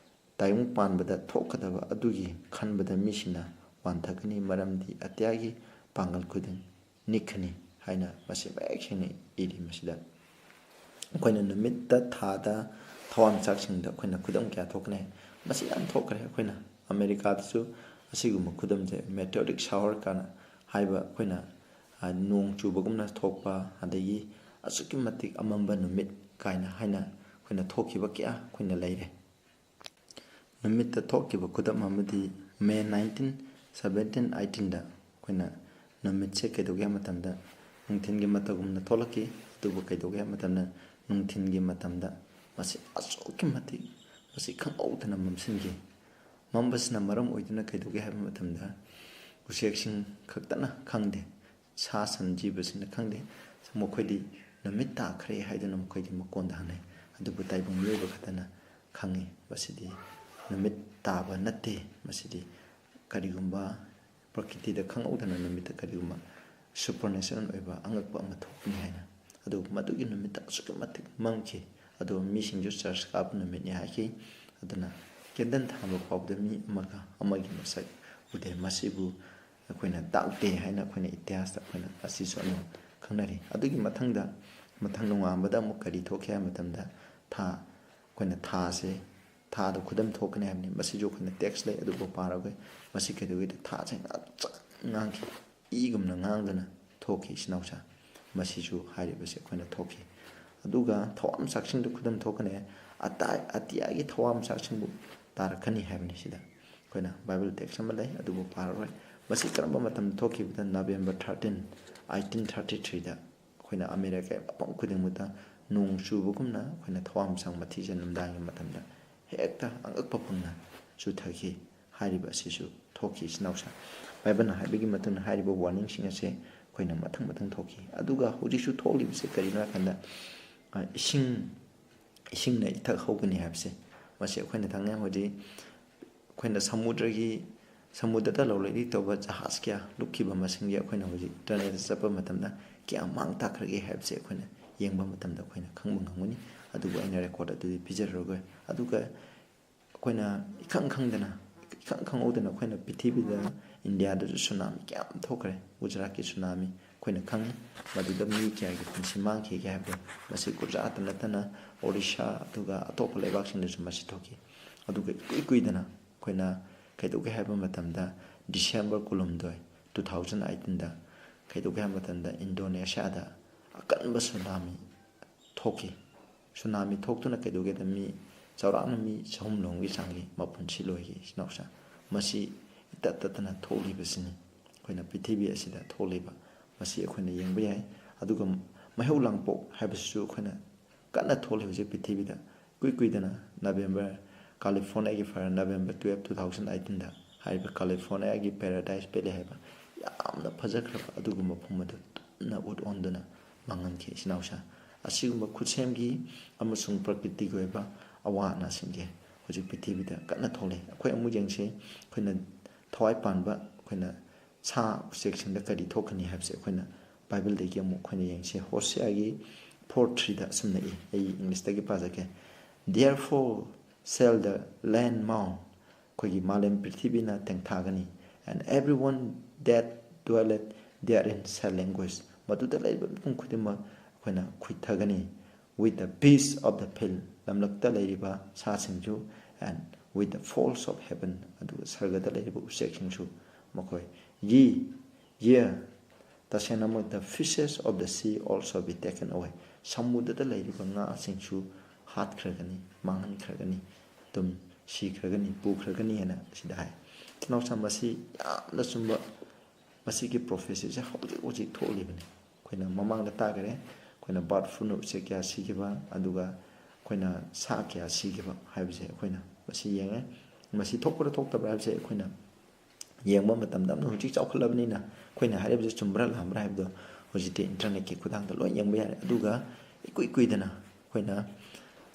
ꯇꯥꯏꯕꯪ ꯄꯥꯟꯕꯗ ꯊꯣꯛꯀꯗꯕ ꯑꯗꯨꯒꯤ ꯈꯟꯕꯗ ꯃꯤꯁꯤꯡꯅ ꯋꯥꯟꯊꯒꯅꯤ, ꯃꯔꯝꯗꯤ ꯑꯇꯤꯌꯥꯒꯤ ꯄꯥꯡꯒꯜ ꯈꯨꯗꯤꯡ ꯅꯤꯛꯈꯅꯤ ꯍꯥꯏꯅ ꯃꯁꯤ ꯃꯌꯦꯛ ꯁꯦꯡꯅ ꯏꯔꯤ꯫ ꯃꯁꯤꯗ ꯑꯩꯈꯣꯏꯅ ꯅꯨꯃꯤꯠꯇ, ꯊꯥꯗ, ꯊꯋꯥꯟꯃꯤꯆꯥꯛꯁꯤꯡꯗ ꯑꯩꯈꯣꯏꯅ ꯈꯨꯗꯝ ꯀꯌꯥ ꯊꯣꯛꯀꯅꯤ꯫ ꯃꯁꯤ ꯌꯥꯝ ꯊꯣꯛꯈ꯭ꯔꯦ꯫ ꯑꯩꯈꯣꯏꯅ ꯑꯃꯦꯔꯤꯀꯥꯗꯁꯨ ꯑꯁꯤꯒꯨꯝꯕ ꯈꯨꯗꯝꯁꯦ meteoric shower ꯀꯥꯏꯅ ꯍꯥꯏꯕ, ꯑꯩꯈꯣꯏꯅ, ꯑ, ꯅꯣꯡ ꯆꯨꯕꯒꯨꯝꯅ ꯊꯣꯛꯄ, ꯑꯗꯒꯤ ꯑꯁꯨꯛꯀꯤ ꯃꯇꯤꯛ ꯑꯃꯝꯕ ꯅꯨꯃꯤꯠ ꯀꯥꯏꯅ ꯍꯥꯏꯅ ꯑꯩꯈꯣꯏꯅ ꯊꯣꯛꯈꯤꯕ ꯀꯌꯥ ꯑꯩꯈꯣꯏꯅ ꯂꯩꯔꯦ꯫ ꯅꯨꯃꯤꯠꯇ ꯊꯣꯛꯈꯤꯕ ꯈꯨꯗꯝ ꯑꯃꯗꯤ May nineteen seventeen eighteenꯗ ꯑꯩꯈꯣꯏꯅ ꯅꯨꯃꯤꯠꯁꯦ ꯀꯩꯗꯧꯒꯦ ꯍꯥꯏꯕ ꯃꯇꯝꯗ ꯅꯨꯡꯊꯤꯟꯒꯤ ꯃꯇꯝꯒꯨꯝꯅ ꯊꯣꯛꯂꯛꯈꯤ꯫ ꯑꯗꯨꯕꯨ ꯀꯩꯗꯧꯒꯦ ꯍꯥꯏꯕ ꯃꯇꯝꯗ ꯅꯨꯡꯊꯤꯟꯒꯤ ꯃꯇꯝꯗ ꯃꯁꯤ ꯑꯁꯨꯛꯀꯤ ꯃꯇꯤꯛ ꯃꯁꯤ ꯈꯪꯍꯧꯗꯅ ꯃꯝꯁꯤꯟꯈꯤ꯫ ꯃꯝꯕꯁꯤꯅ ꯃꯔꯝ ꯑꯣꯏꯗꯨꯅ ꯀꯩꯗꯧꯒꯦ ꯍꯥꯏꯕ ꯃꯇꯝꯗ ꯎꯆꯦꯛꯁꯤꯡ ꯈꯛꯇꯅ ꯈꯪꯗꯦ, ꯁꯥ ꯁꯟ ꯖꯤꯕꯁꯤꯡꯅ ꯈꯪꯗꯦ, ꯃꯈꯣꯏꯗꯤ ꯅꯨꯃꯤꯠ ꯇꯥꯈ꯭ꯔꯦ ꯍꯥꯏꯗꯨꯅ ꯃꯈꯣꯏꯗꯤ ꯃꯀꯣꯟꯗ ꯍꯪꯅꯩ꯫ ꯑꯗꯨꯕꯨ ꯇꯥꯏꯕꯪ ꯃꯤꯑꯣꯏꯕ ꯈꯛꯇꯅ ꯈꯪꯉꯤ꯫ ꯃꯁꯤꯗꯤ ꯅꯨꯃꯤꯠ ꯇꯥꯕ ꯅꯠꯇꯦ, ꯃꯁꯤꯗꯤ ꯀꯔꯤꯒꯨꯝꯕ ꯄ꯭ꯔꯀꯤꯇꯤꯗ ꯈꯪꯍꯧꯗꯅ ꯅꯨꯃꯤꯠꯇ ꯀꯔꯤꯒꯨꯝꯕ supernatural ꯑꯣꯏꯕ ꯑꯉꯛꯄ ꯑꯃ ꯊꯣꯛꯄꯅꯤ ꯍꯥꯏꯅ꯫ ꯑꯗꯨꯕꯨ ꯃꯗꯨꯒꯤ ꯅꯨꯃꯤꯠꯇ ꯑꯁꯨꯛꯀꯤ ꯃꯇꯤꯛ ꯃꯝꯈꯤ꯫ ꯑꯗꯣ ꯃꯤꯁꯤꯡꯁꯨ ꯆꯔꯆ ꯀꯥꯕ ꯅꯨꯃꯤꯠꯅꯤ ꯍꯥꯏꯈꯤ꯫ ꯑꯗꯨꯅ ꯀꯦꯟꯗꯜ ꯊꯥꯟꯕ ꯐꯥꯎꯕꯗ ꯃꯤ ꯑꯃꯒ ꯑꯃꯒꯤ ꯃꯁꯛ ꯎꯗꯦ꯫ ꯃꯁꯤꯕꯨ ꯑꯩꯈꯣꯏꯅ ꯗꯥꯔꯛ ꯗꯦ ꯍꯥꯏꯅ ꯑꯩꯈꯣꯏꯅ ꯏꯇꯤꯍꯥꯁꯇ ꯑꯩꯈꯣꯏꯅ ꯑꯁꯤꯁꯨ ꯑꯗꯨꯝ ꯈꯪꯅꯔꯤ꯫ ꯑꯗꯨꯒꯤ ꯃꯊꯪꯗ, ꯃꯊꯪ ꯅꯣꯡꯉꯥꯟꯕꯗ ꯑꯃꯨꯛ ꯀꯔꯤ ꯊꯣꯛꯈꯤ ꯍꯥꯏꯕ ꯃꯇꯝꯗ, ꯊꯥ, ꯑꯩꯈꯣꯏꯅ ꯊꯥꯁꯦ, ꯊꯥꯗꯣ ꯈꯨꯗꯝ ꯊꯣꯛꯀꯅꯤ ꯍꯥꯏꯕꯅꯤ꯫ ꯃꯁꯤꯁꯨ ꯑꯩꯈꯣꯏꯅ ꯇꯦꯛꯁ ꯂꯩ, ꯑꯗꯨꯕꯨ ꯄꯥꯔꯒ ꯃꯁꯤ ꯀꯩꯗꯧꯒꯦꯗ ꯊꯥꯁꯦ ꯉꯥꯡꯁꯪ ꯉꯥꯡꯈꯤ, ꯏꯒꯨꯝꯅ ꯉꯥꯡꯗꯨꯅ ꯊꯣꯛꯈꯤ ꯏꯆꯤꯟ ꯏꯅꯥꯎꯁꯥ꯫ ꯃꯁꯤꯁꯨ ꯍꯥꯏꯔꯤꯕꯁꯦ ꯑꯩꯈꯣꯏꯅ ꯊꯣꯛꯈꯤ꯫ ꯑꯗꯨꯒ ꯊꯋꯥꯟꯃꯤꯆꯥꯛꯁꯤꯡꯗ ꯈꯨꯗꯝ ꯊꯣꯛꯀꯅꯤ꯫ ꯑꯇꯥꯏ-, ꯑꯇꯤꯌꯥꯒꯤ ꯊꯋꯥꯟꯃꯤꯆꯥꯛꯁꯤꯡꯕꯨ ꯇꯥꯔꯛꯀꯅꯤ ꯍꯥꯏꯕꯅꯤ꯫ ꯁꯤꯗ ꯑꯩꯈꯣꯏꯅ ꯕꯥꯏꯕꯜ ꯇꯦꯛꯁ ꯑꯃ ꯂꯩ, ꯑꯗꯨꯕꯨ ꯄꯥꯔꯔꯣꯏ꯫ ꯃꯁꯤ ꯀꯔꯝꯕ ꯃꯇꯝꯗ ꯊꯣꯛꯈꯤꯕꯗ? ꯅꯕꯦꯝꯕꯔ ꯊꯥꯔꯇꯤꯟ, ꯑꯩꯠꯇꯤꯟ ꯊꯥꯔꯇꯤ ꯊ꯭ꯔꯤꯗ ꯑꯩꯈꯣꯏꯅ ꯑꯃꯦꯔꯤꯀꯥꯒꯤ ꯃꯐꯝ ꯈꯨꯗꯤꯡꯃꯛꯇ ꯅꯣꯡ ꯆꯨꯕꯒꯨꯝꯅ ꯑꯩꯈꯣꯏꯅ ꯊꯋꯥꯟꯃꯤꯆꯥꯛ ꯃꯊꯤꯁꯦ ꯅꯨꯃꯤꯗꯥꯡꯒꯤ ꯃꯇꯝꯗ ꯍꯦꯛꯇ ꯑꯉꯛꯄ ꯐꯪꯅ ꯆꯨꯊꯈꯤ꯫ ꯍꯥꯏꯔꯤꯕ ꯑꯁꯤꯁꯨ ꯊꯣꯛꯈꯤ ꯏꯆꯤꯟ ꯏꯅꯥꯎꯁꯥ꯫ ꯕꯥꯏꯕꯜꯅ ꯍꯥꯏꯕꯒꯤ ꯃꯇꯨꯡ ꯏꯟꯅ ꯍꯥꯏꯔꯤꯕ ꯋꯥꯔꯅꯤꯡꯁꯤꯡ ꯑꯁꯦ ꯑꯩꯈꯣꯏꯅ ꯃꯊꯪ ꯃꯊꯪ ꯊꯣꯛꯈꯤ꯫ ꯑꯗꯨꯒ ꯍꯧꯖꯤꯛꯁꯨ ꯊꯣꯛꯂꯤꯕꯁꯦ ꯀꯔꯤꯅꯣ ꯍꯥꯏꯀꯥꯟꯗ, ꯑ, ꯏꯁꯤꯡ, ꯏꯁꯤꯡꯅ ꯏꯊꯛ ꯍꯧꯒꯅꯤ ꯍꯥꯏꯕꯁꯦ, ꯃꯁꯤ ꯑꯩꯈꯣꯏꯅ ꯈꯪꯉꯦ꯫ ꯍꯧꯖꯤꯛ ꯑꯩꯈꯣꯏꯅ ꯁꯃꯨꯗ꯭ꯔꯒꯤ, ꯁꯃꯨꯗ꯭ꯔꯗ ꯂꯧꯂꯩ ꯏꯔꯦꯛ ꯇꯧꯕ ꯖꯍꯥꯖ ꯀꯌꯥ ꯂꯨꯞꯈꯤꯕ ꯃꯁꯤꯡꯁꯦ ꯑꯩꯈꯣꯏꯅ ꯍꯧꯖꯤꯛ ꯏꯟꯇꯔꯅꯦꯠꯇ ꯆꯠꯄ ꯃꯇꯝꯗ ꯀꯌꯥ ꯃꯥꯡ ꯇꯥꯛꯈ꯭ꯔꯒꯦ ꯍꯥꯏꯕꯁꯦ ꯑꯩꯈꯣꯏꯅ ꯌꯦꯡꯕ ꯃꯇꯝꯗ ꯑꯩꯈꯣꯏꯅ ꯈꯪꯕ ꯉꯝꯒꯅꯤ꯫ ꯑꯗꯨꯕꯨ ꯑꯩꯅ ꯔꯦꯀꯣꯔꯗ ꯑꯗꯨꯗꯤ ꯄꯤꯖꯔꯔꯣꯏ꯫ ꯑꯗꯨꯒ ꯑꯩꯈꯣꯏꯅ ꯏꯈꯪ ꯈꯪꯗꯅ, ꯏꯈꯪ ꯈꯪꯍꯧꯗꯅ ꯑꯩꯈꯣꯏꯅ ꯄ꯭ꯔꯤꯊꯤꯕꯤꯗ, ꯏꯟꯗꯤꯌꯥꯗꯁꯨ ꯁꯨꯅꯥꯃꯤ ꯀꯌꯥ ꯑꯃ ꯊꯣꯛꯈ꯭ꯔꯦ꯫ ꯒꯨꯖꯔꯥꯠꯀꯤ ꯁꯨꯅꯥꯃꯤ ꯑꯩꯈꯣꯏꯅ ꯈꯪꯉꯤ, ꯃꯗꯨꯗ ꯃꯤ ꯀꯌꯥꯒꯤ ꯄꯨꯟꯁꯤ ꯃꯥꯡꯈꯤꯒꯦ ꯍꯥꯏꯕꯗꯣ꯫ ꯃꯁꯤ ꯒꯨꯖꯔꯥꯠꯇ ꯅꯠꯇꯅ ꯑꯣꯔꯤꯁꯥ, ꯑꯗꯨꯒ ꯑꯇꯣꯞꯄ ꯂꯩꯕꯥꯛꯁꯤꯡꯗꯁꯨ ꯃꯁꯤ ꯊꯣꯛꯈꯤ꯫ ꯑꯗꯨꯒ ꯏꯀꯨꯏ ꯀꯨꯏꯗꯅ ꯑꯩꯈꯣꯏꯅ ꯀꯩꯗꯧꯒꯦ ꯍꯥꯏꯕ ꯃꯇꯝꯗ, ꯗꯤꯁꯦꯝꯕꯔ ꯀꯨꯟꯍꯨꯝꯗꯣꯏ, ꯇꯨ ꯊꯥꯎꯖꯟ ꯑꯩꯠꯇꯤꯟꯗ ꯀꯩꯗꯧꯒꯦ ꯍꯥꯏꯕ ꯃꯇꯝꯗ, ꯏꯟꯗꯣꯅꯦꯁꯤꯌꯥꯗ ꯑꯀꯟꯕ ꯁꯨꯅꯥꯃꯤ ꯊꯣꯛꯈꯤ꯫ ꯁꯨꯅꯥꯃꯤ ꯊꯣꯛꯇꯨꯅ ꯀꯩꯗꯧꯒꯦꯗ, ꯃꯤ ꯆꯥꯎꯔꯥꯛꯅ ꯃꯤ ꯆꯍꯨꯝ ꯂꯣꯝꯒꯤ ꯆꯥꯡꯒꯤ ꯃꯄꯨꯟꯁꯤ ꯂꯣꯏꯈꯤ ꯏꯆꯤꯟ ꯏꯅꯥꯎꯁꯥ꯫ ꯃꯁꯤ ꯏꯇꯠ ꯇꯠꯇꯅ ꯊꯣꯛꯂꯤꯕꯁꯤꯅꯤ꯫ ꯑꯩꯈꯣꯏꯅ ꯄ꯭ꯔꯤꯊꯤꯕꯤ ꯑꯁꯤꯗ ꯊꯣꯛꯂꯤꯕ ꯃꯁꯤ ꯑꯩꯈꯣꯏꯅ ꯌꯦꯡꯕ ꯌꯥꯏ꯫ ꯑꯗꯨꯒ ꯃꯩꯍꯧ ꯂꯥꯡꯄꯣꯛ ꯍꯥꯏꯕꯁꯤꯁꯨ ꯑꯩꯈꯣꯏꯅ ꯀꯟꯅ ꯊꯣꯛꯂꯤ ꯍꯧꯖꯤꯛ ꯄ꯭ꯔꯤꯊꯤꯕꯤꯗ꯫ ꯏꯀꯨꯏ ꯀꯨꯏꯗꯅ ꯅꯕꯦꯝꯕꯔ, ꯀꯥꯂꯤꯐꯣꯔꯅꯤꯌꯥꯒꯤ ꯐꯔ-, ꯅꯕꯦꯝꯕꯔ ꯇꯨꯌꯦꯜꯞ, ꯇꯨ ꯊꯥꯎꯖꯟ ꯑꯩꯠꯇꯤꯟꯗ ꯍꯥꯏꯔꯤꯕ ꯀꯥꯂꯤꯐꯣꯔꯅꯤꯌꯥꯒꯤ ꯄꯦꯔꯥꯗꯥꯏꯁ ꯚꯦꯂꯤ ꯍꯥꯏꯕ ꯌꯥꯝꯅ ꯐꯖꯈ꯭ꯔꯕ ꯑꯗꯨꯒꯨꯝꯕ ꯃꯐꯝ ꯑꯗꯨ ꯇꯞꯅ ꯎꯠ ꯑꯣꯟꯗꯨꯅ ꯃꯥꯡꯍꯟꯈꯤ ꯏꯆꯤꯟ ꯏꯅꯥꯎꯁꯥ꯫ ꯑꯁꯤꯒꯨꯝꯕ ꯈꯨꯠꯁꯦꯝꯒꯤ ꯑꯃꯁꯨꯡ ꯄ꯭ꯔꯀ꯭ꯔꯤꯇꯤꯒꯤ ꯑꯣꯏꯕ ꯑꯋꯥ ꯑꯅꯥꯁꯤꯡꯁꯦ ꯍꯧꯖꯤꯛ ꯄ꯭ꯔꯤꯊꯤꯕꯤꯗ ꯀꯟꯅ ꯊꯣꯛꯂꯤ꯫ ꯑꯩꯈꯣꯏ ꯑꯃꯨꯛ ꯌꯦꯡꯁꯤ, ꯑꯩꯈꯣꯏꯅ ꯊꯋꯥꯏ ꯄꯥꯟꯕ, ꯑꯩꯈꯣꯏꯅ ꯁꯥ ꯎꯆꯦꯛꯁꯤꯡꯗ ꯀꯔꯤ ꯊꯣꯛꯀꯅꯤ ꯍꯥꯏꯕꯁꯦ ꯑꯩꯈꯣꯏꯅ ꯕꯥꯏꯕꯜꯗꯒꯤ ꯑꯃꯨꯛ ꯑꯩꯈꯣꯏꯅ ꯌꯦꯡꯁꯤ꯫ ꯍꯣꯁꯤꯌꯥꯒꯤ ꯐꯣꯔ ꯊ꯭ꯔꯤꯗ ꯑꯁꯨꯝꯅ ꯏ, ꯑꯩ ꯏꯪꯂꯤꯁꯇꯒꯤ ꯄꯥꯖꯒꯦ꯫ "Therefore shall the land mourn", ꯑꯩꯈꯣꯏꯒꯤ ꯃꯥꯂꯦꯝ ꯄ꯭ꯔꯤꯊꯤꯕꯤꯅ ꯇꯦꯡꯊꯥꯒꯅꯤ, "and everyone that dwelleth therein shall languish", ꯃꯗꯨꯗ ꯂꯩꯔꯤꯕ ꯃꯤꯄꯨꯝ ꯈꯨꯗꯤꯡꯃꯛ ꯑꯩꯈꯣꯏꯅ ꯈꯨꯏꯊꯒꯅꯤ꯫ "With the beasts of the field", ꯂꯝꯂꯛꯇ ꯂꯩꯔꯤꯕ ꯁꯥꯁꯤꯡꯁꯨ, "and with the fowls of heaven", ꯑꯗꯨꯒ ꯁꯔꯒꯗ ꯂꯩꯔꯤꯕ ꯎꯆꯦꯛꯁꯤꯡꯁꯨ ꯃꯈꯣꯏ, "ye, ye, ꯇꯁꯦꯡꯅꯃꯛ, "the fishes of the sea also be taken away", ꯁꯃꯨꯗ꯭ꯔꯗ ꯂꯩꯔꯤꯕ ꯉꯥꯁꯤꯡꯁꯨ ꯍꯥꯠꯈ꯭ꯔꯒꯅꯤ, ꯃꯥꯡꯍꯟꯈ꯭ꯔꯒꯅꯤ, ꯑꯗꯨꯝ ꯁꯤꯈ꯭ꯔꯒꯅꯤ, ꯄꯨꯈ꯭ꯔꯒꯅꯤ ꯍꯥꯏꯅ ꯁꯤꯗ ꯍꯥꯏ꯫ ꯏꯆꯤꯟ ꯏꯅꯥꯎꯁꯥ, ꯃꯁꯤ ꯌꯥꯝꯅ ꯆꯨꯝꯕ, ꯃꯁꯤꯒꯤ ꯄ꯭ꯔꯣꯐꯦꯁꯤꯁꯦ ꯍꯧꯖꯤꯛ ꯍꯧꯖꯤꯛ ꯊꯣꯛꯂꯤꯕꯅꯤ꯫ ꯑꯩꯈꯣꯏꯅ ꯃꯃꯥꯡꯗ ꯇꯥꯈꯔꯦ, ꯑꯩꯈꯣꯏꯅ ꯕꯥꯔꯠ ꯐ꯭ꯂꯨꯅ ꯎꯆꯦꯛ ꯀꯌꯥ ꯁꯤꯈꯤꯕ, ꯑꯗꯨꯒ ꯑꯩꯈꯣꯏꯅ ꯁꯥ ꯀꯌꯥ ꯁꯤꯈꯤꯕ ꯍꯥꯏꯕꯁꯦ ꯑꯩꯈꯣꯏꯅ ꯃꯁꯤ ꯌꯦꯡꯉꯦ꯫ ꯃꯁꯤ ꯊꯣꯛꯄ꯭ꯔꯥ ꯊꯣꯛꯇꯕ꯭ꯔꯥ ꯍꯥꯏꯕꯁꯦ ꯑꯩꯈꯣꯏꯅ ꯌꯦꯡꯕ ꯃꯇꯝꯗ, ꯑꯃꯅ ꯍꯧꯖꯤꯛ ꯆꯥꯎꯈꯠꯂꯕꯅꯤꯅ ꯑꯩꯈꯣꯏꯅ ꯍꯥꯏꯔꯤꯕꯁꯦ ꯆꯨꯝꯕ꯭ꯔꯥ ꯂꯥꯟꯕ꯭ꯔꯥ ꯍꯥꯏꯕꯗꯣ ꯍꯧꯖꯤꯛꯇꯤ ꯏꯟꯇꯔꯅꯦꯠꯀꯤ ꯈꯨꯠꯊꯥꯡꯗ ꯂꯣꯏ ꯌꯦꯡꯕ ꯌꯥꯔꯦ꯫ ꯑꯗꯨꯒ ꯏꯀꯨꯏ ꯀꯨꯏꯗꯅ ꯑꯩꯈꯣꯏꯅ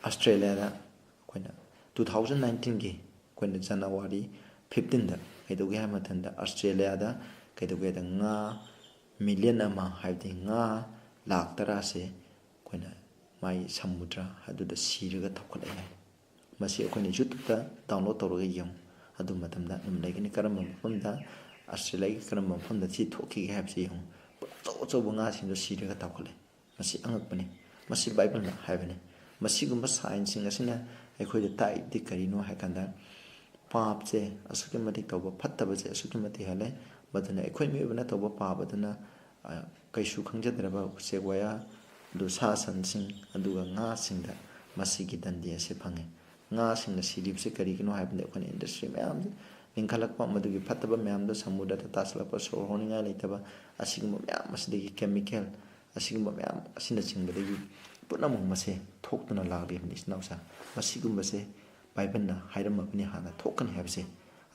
ꯑꯁꯇ꯭ꯔꯦꯂꯤꯌꯥꯗ ꯑꯩꯈꯣꯏꯅ two thousand nineteenꯒꯤ ꯑꯩꯈꯣꯏꯅ ꯖꯅꯋꯥꯔꯤ fifteenꯗ ꯀꯩꯗꯧꯒꯦ ꯍꯥꯏꯕ ꯃꯇꯝꯗ, ꯑꯁꯇ꯭ꯔꯦꯂꯤꯌꯥꯗ ꯀꯩꯗꯧꯒꯦꯗ ꯉꯥ ꯃꯤꯂꯤꯌꯟ ꯑꯃ, ꯍꯥꯏꯕꯗꯤ ꯉꯥ ꯂꯥꯈ ꯇꯔꯥꯁꯦ ꯑꯩꯈꯣꯏꯅ ꯃꯥꯏ ꯁꯃꯨꯗ꯭ꯔ ꯑꯗꯨꯗ ꯁꯤꯔꯒ ꯊꯣꯛꯈꯠꯂꯛꯑꯦ ꯍꯥꯏ꯫ ꯃꯁꯤ ꯑꯩꯈꯣꯏꯅ YouTubeꯇ download ꯇꯧꯔꯒ ꯌꯦꯡꯉꯨ꯫ ꯑꯗꯨ ꯃꯇꯝꯗ ꯑꯗꯨꯝ ꯂꯩꯒꯅꯤ꯫ ꯀꯔꯝꯕ ꯃꯐꯝꯗ, ꯑꯁꯇ꯭ꯔꯦꯂꯤꯌꯥꯒꯤ ꯀꯔꯝꯕ ꯃꯐꯝꯗ ꯁꯤ ꯊꯣꯛꯈꯤꯒꯦ ꯍꯥꯏꯕꯁꯤ ꯌꯦꯡꯉꯨ꯫ ꯄꯨꯔꯥ ꯑꯆꯧ ꯑꯆꯧꯕ ꯉꯥꯁꯤꯡꯗꯣ ꯁꯤꯔꯒ ꯊꯣꯛꯈꯠꯂꯦ꯫ ꯃꯁꯤ ꯑꯉꯛꯄꯅꯤ꯫ ꯃꯁꯤ ꯕꯥꯏꯕꯜꯅ ꯍꯥꯏꯕꯅꯤ꯫ ꯃꯁꯤꯒꯨꯝꯕ ꯁꯥꯏꯟꯁꯤꯡ ꯑꯁꯤꯅ ꯑꯩꯈꯣꯏꯗ ꯇꯥꯛꯏꯗꯤ ꯀꯔꯤꯅꯣ ꯍꯥꯏ ꯀꯥꯟꯗ, ꯄꯥꯞꯁꯦ ꯑꯁꯨꯛꯀꯤ ꯃꯇꯤꯛ ꯇꯧꯕ, ꯐꯠꯇꯕꯁꯦ ꯑꯁꯨꯛꯀꯤ ꯃꯇꯤꯛ ꯍꯦꯜꯂꯦ꯫ ꯃꯗꯨꯅ ꯑꯩꯈꯣꯏ ꯃꯤꯑꯣꯏꯕꯅ ꯇꯧꯕ ꯄꯥꯞ ꯑꯗꯨꯅ, ꯑ, ꯀꯩꯁꯨ ꯈꯪꯖꯗ꯭ꯔꯕ ꯎꯆꯦꯛ ꯋꯥꯌꯥ, ꯑꯗꯨ ꯁꯥ ꯁꯟꯁꯤꯡ, ꯑꯗꯨꯒ ꯉꯥꯁꯤꯡꯗ ꯃꯁꯤꯒꯤ ꯗꯟꯗꯤ ꯑꯁꯤ ꯐꯪꯉꯤ꯫ ꯉꯥꯁꯤꯡꯅ ꯁꯤꯔꯤꯕꯁꯤ ꯀꯔꯤꯒꯤꯅꯣ ꯍꯥꯏꯕꯗ, ꯑꯩꯈꯣꯏꯅ ꯏꯟꯗꯁꯇ꯭ꯔꯤ ꯃꯌꯥꯝ ꯂꯤꯡꯈꯠꯂꯛꯄ, ꯃꯗꯨꯒꯤ ꯐꯠꯇꯕ ꯃꯌꯥꯝꯗꯣ ꯁꯃꯨꯗ꯭ꯔꯗ ꯇꯥꯁꯤꯜꯂꯛꯄ, ꯁꯣꯔ ꯍꯣꯟꯅꯤꯡꯉꯥꯏ ꯂꯩꯇꯕ, ꯑꯁꯤꯒꯨꯝꯕ ꯃꯌꯥꯝ ꯑꯁꯤꯗꯒꯤ ꯀꯦꯃꯤꯀꯦꯜ, ꯑꯁꯤꯒꯨꯝꯕ ꯃꯌꯥꯝ ꯑꯁꯤꯅꯆꯤꯡꯕꯗꯒꯤ ꯄꯨꯝꯅꯃꯛ ꯃꯁꯦ ꯊꯣꯛꯇꯨꯅ ꯂꯥꯛꯂꯤꯕꯅꯤ, ꯏꯆꯤꯟ ꯏꯅꯥꯎꯁꯥ꯫ ꯃꯁꯤꯒꯨꯝꯕꯁꯦ ꯕꯥꯏꯕꯜꯅ ꯍꯥꯏꯔꯝꯃꯕꯅꯤ ꯍꯥꯟꯅ ꯊꯣꯛꯀꯅꯤ ꯍꯥꯏꯕꯁꯦ꯫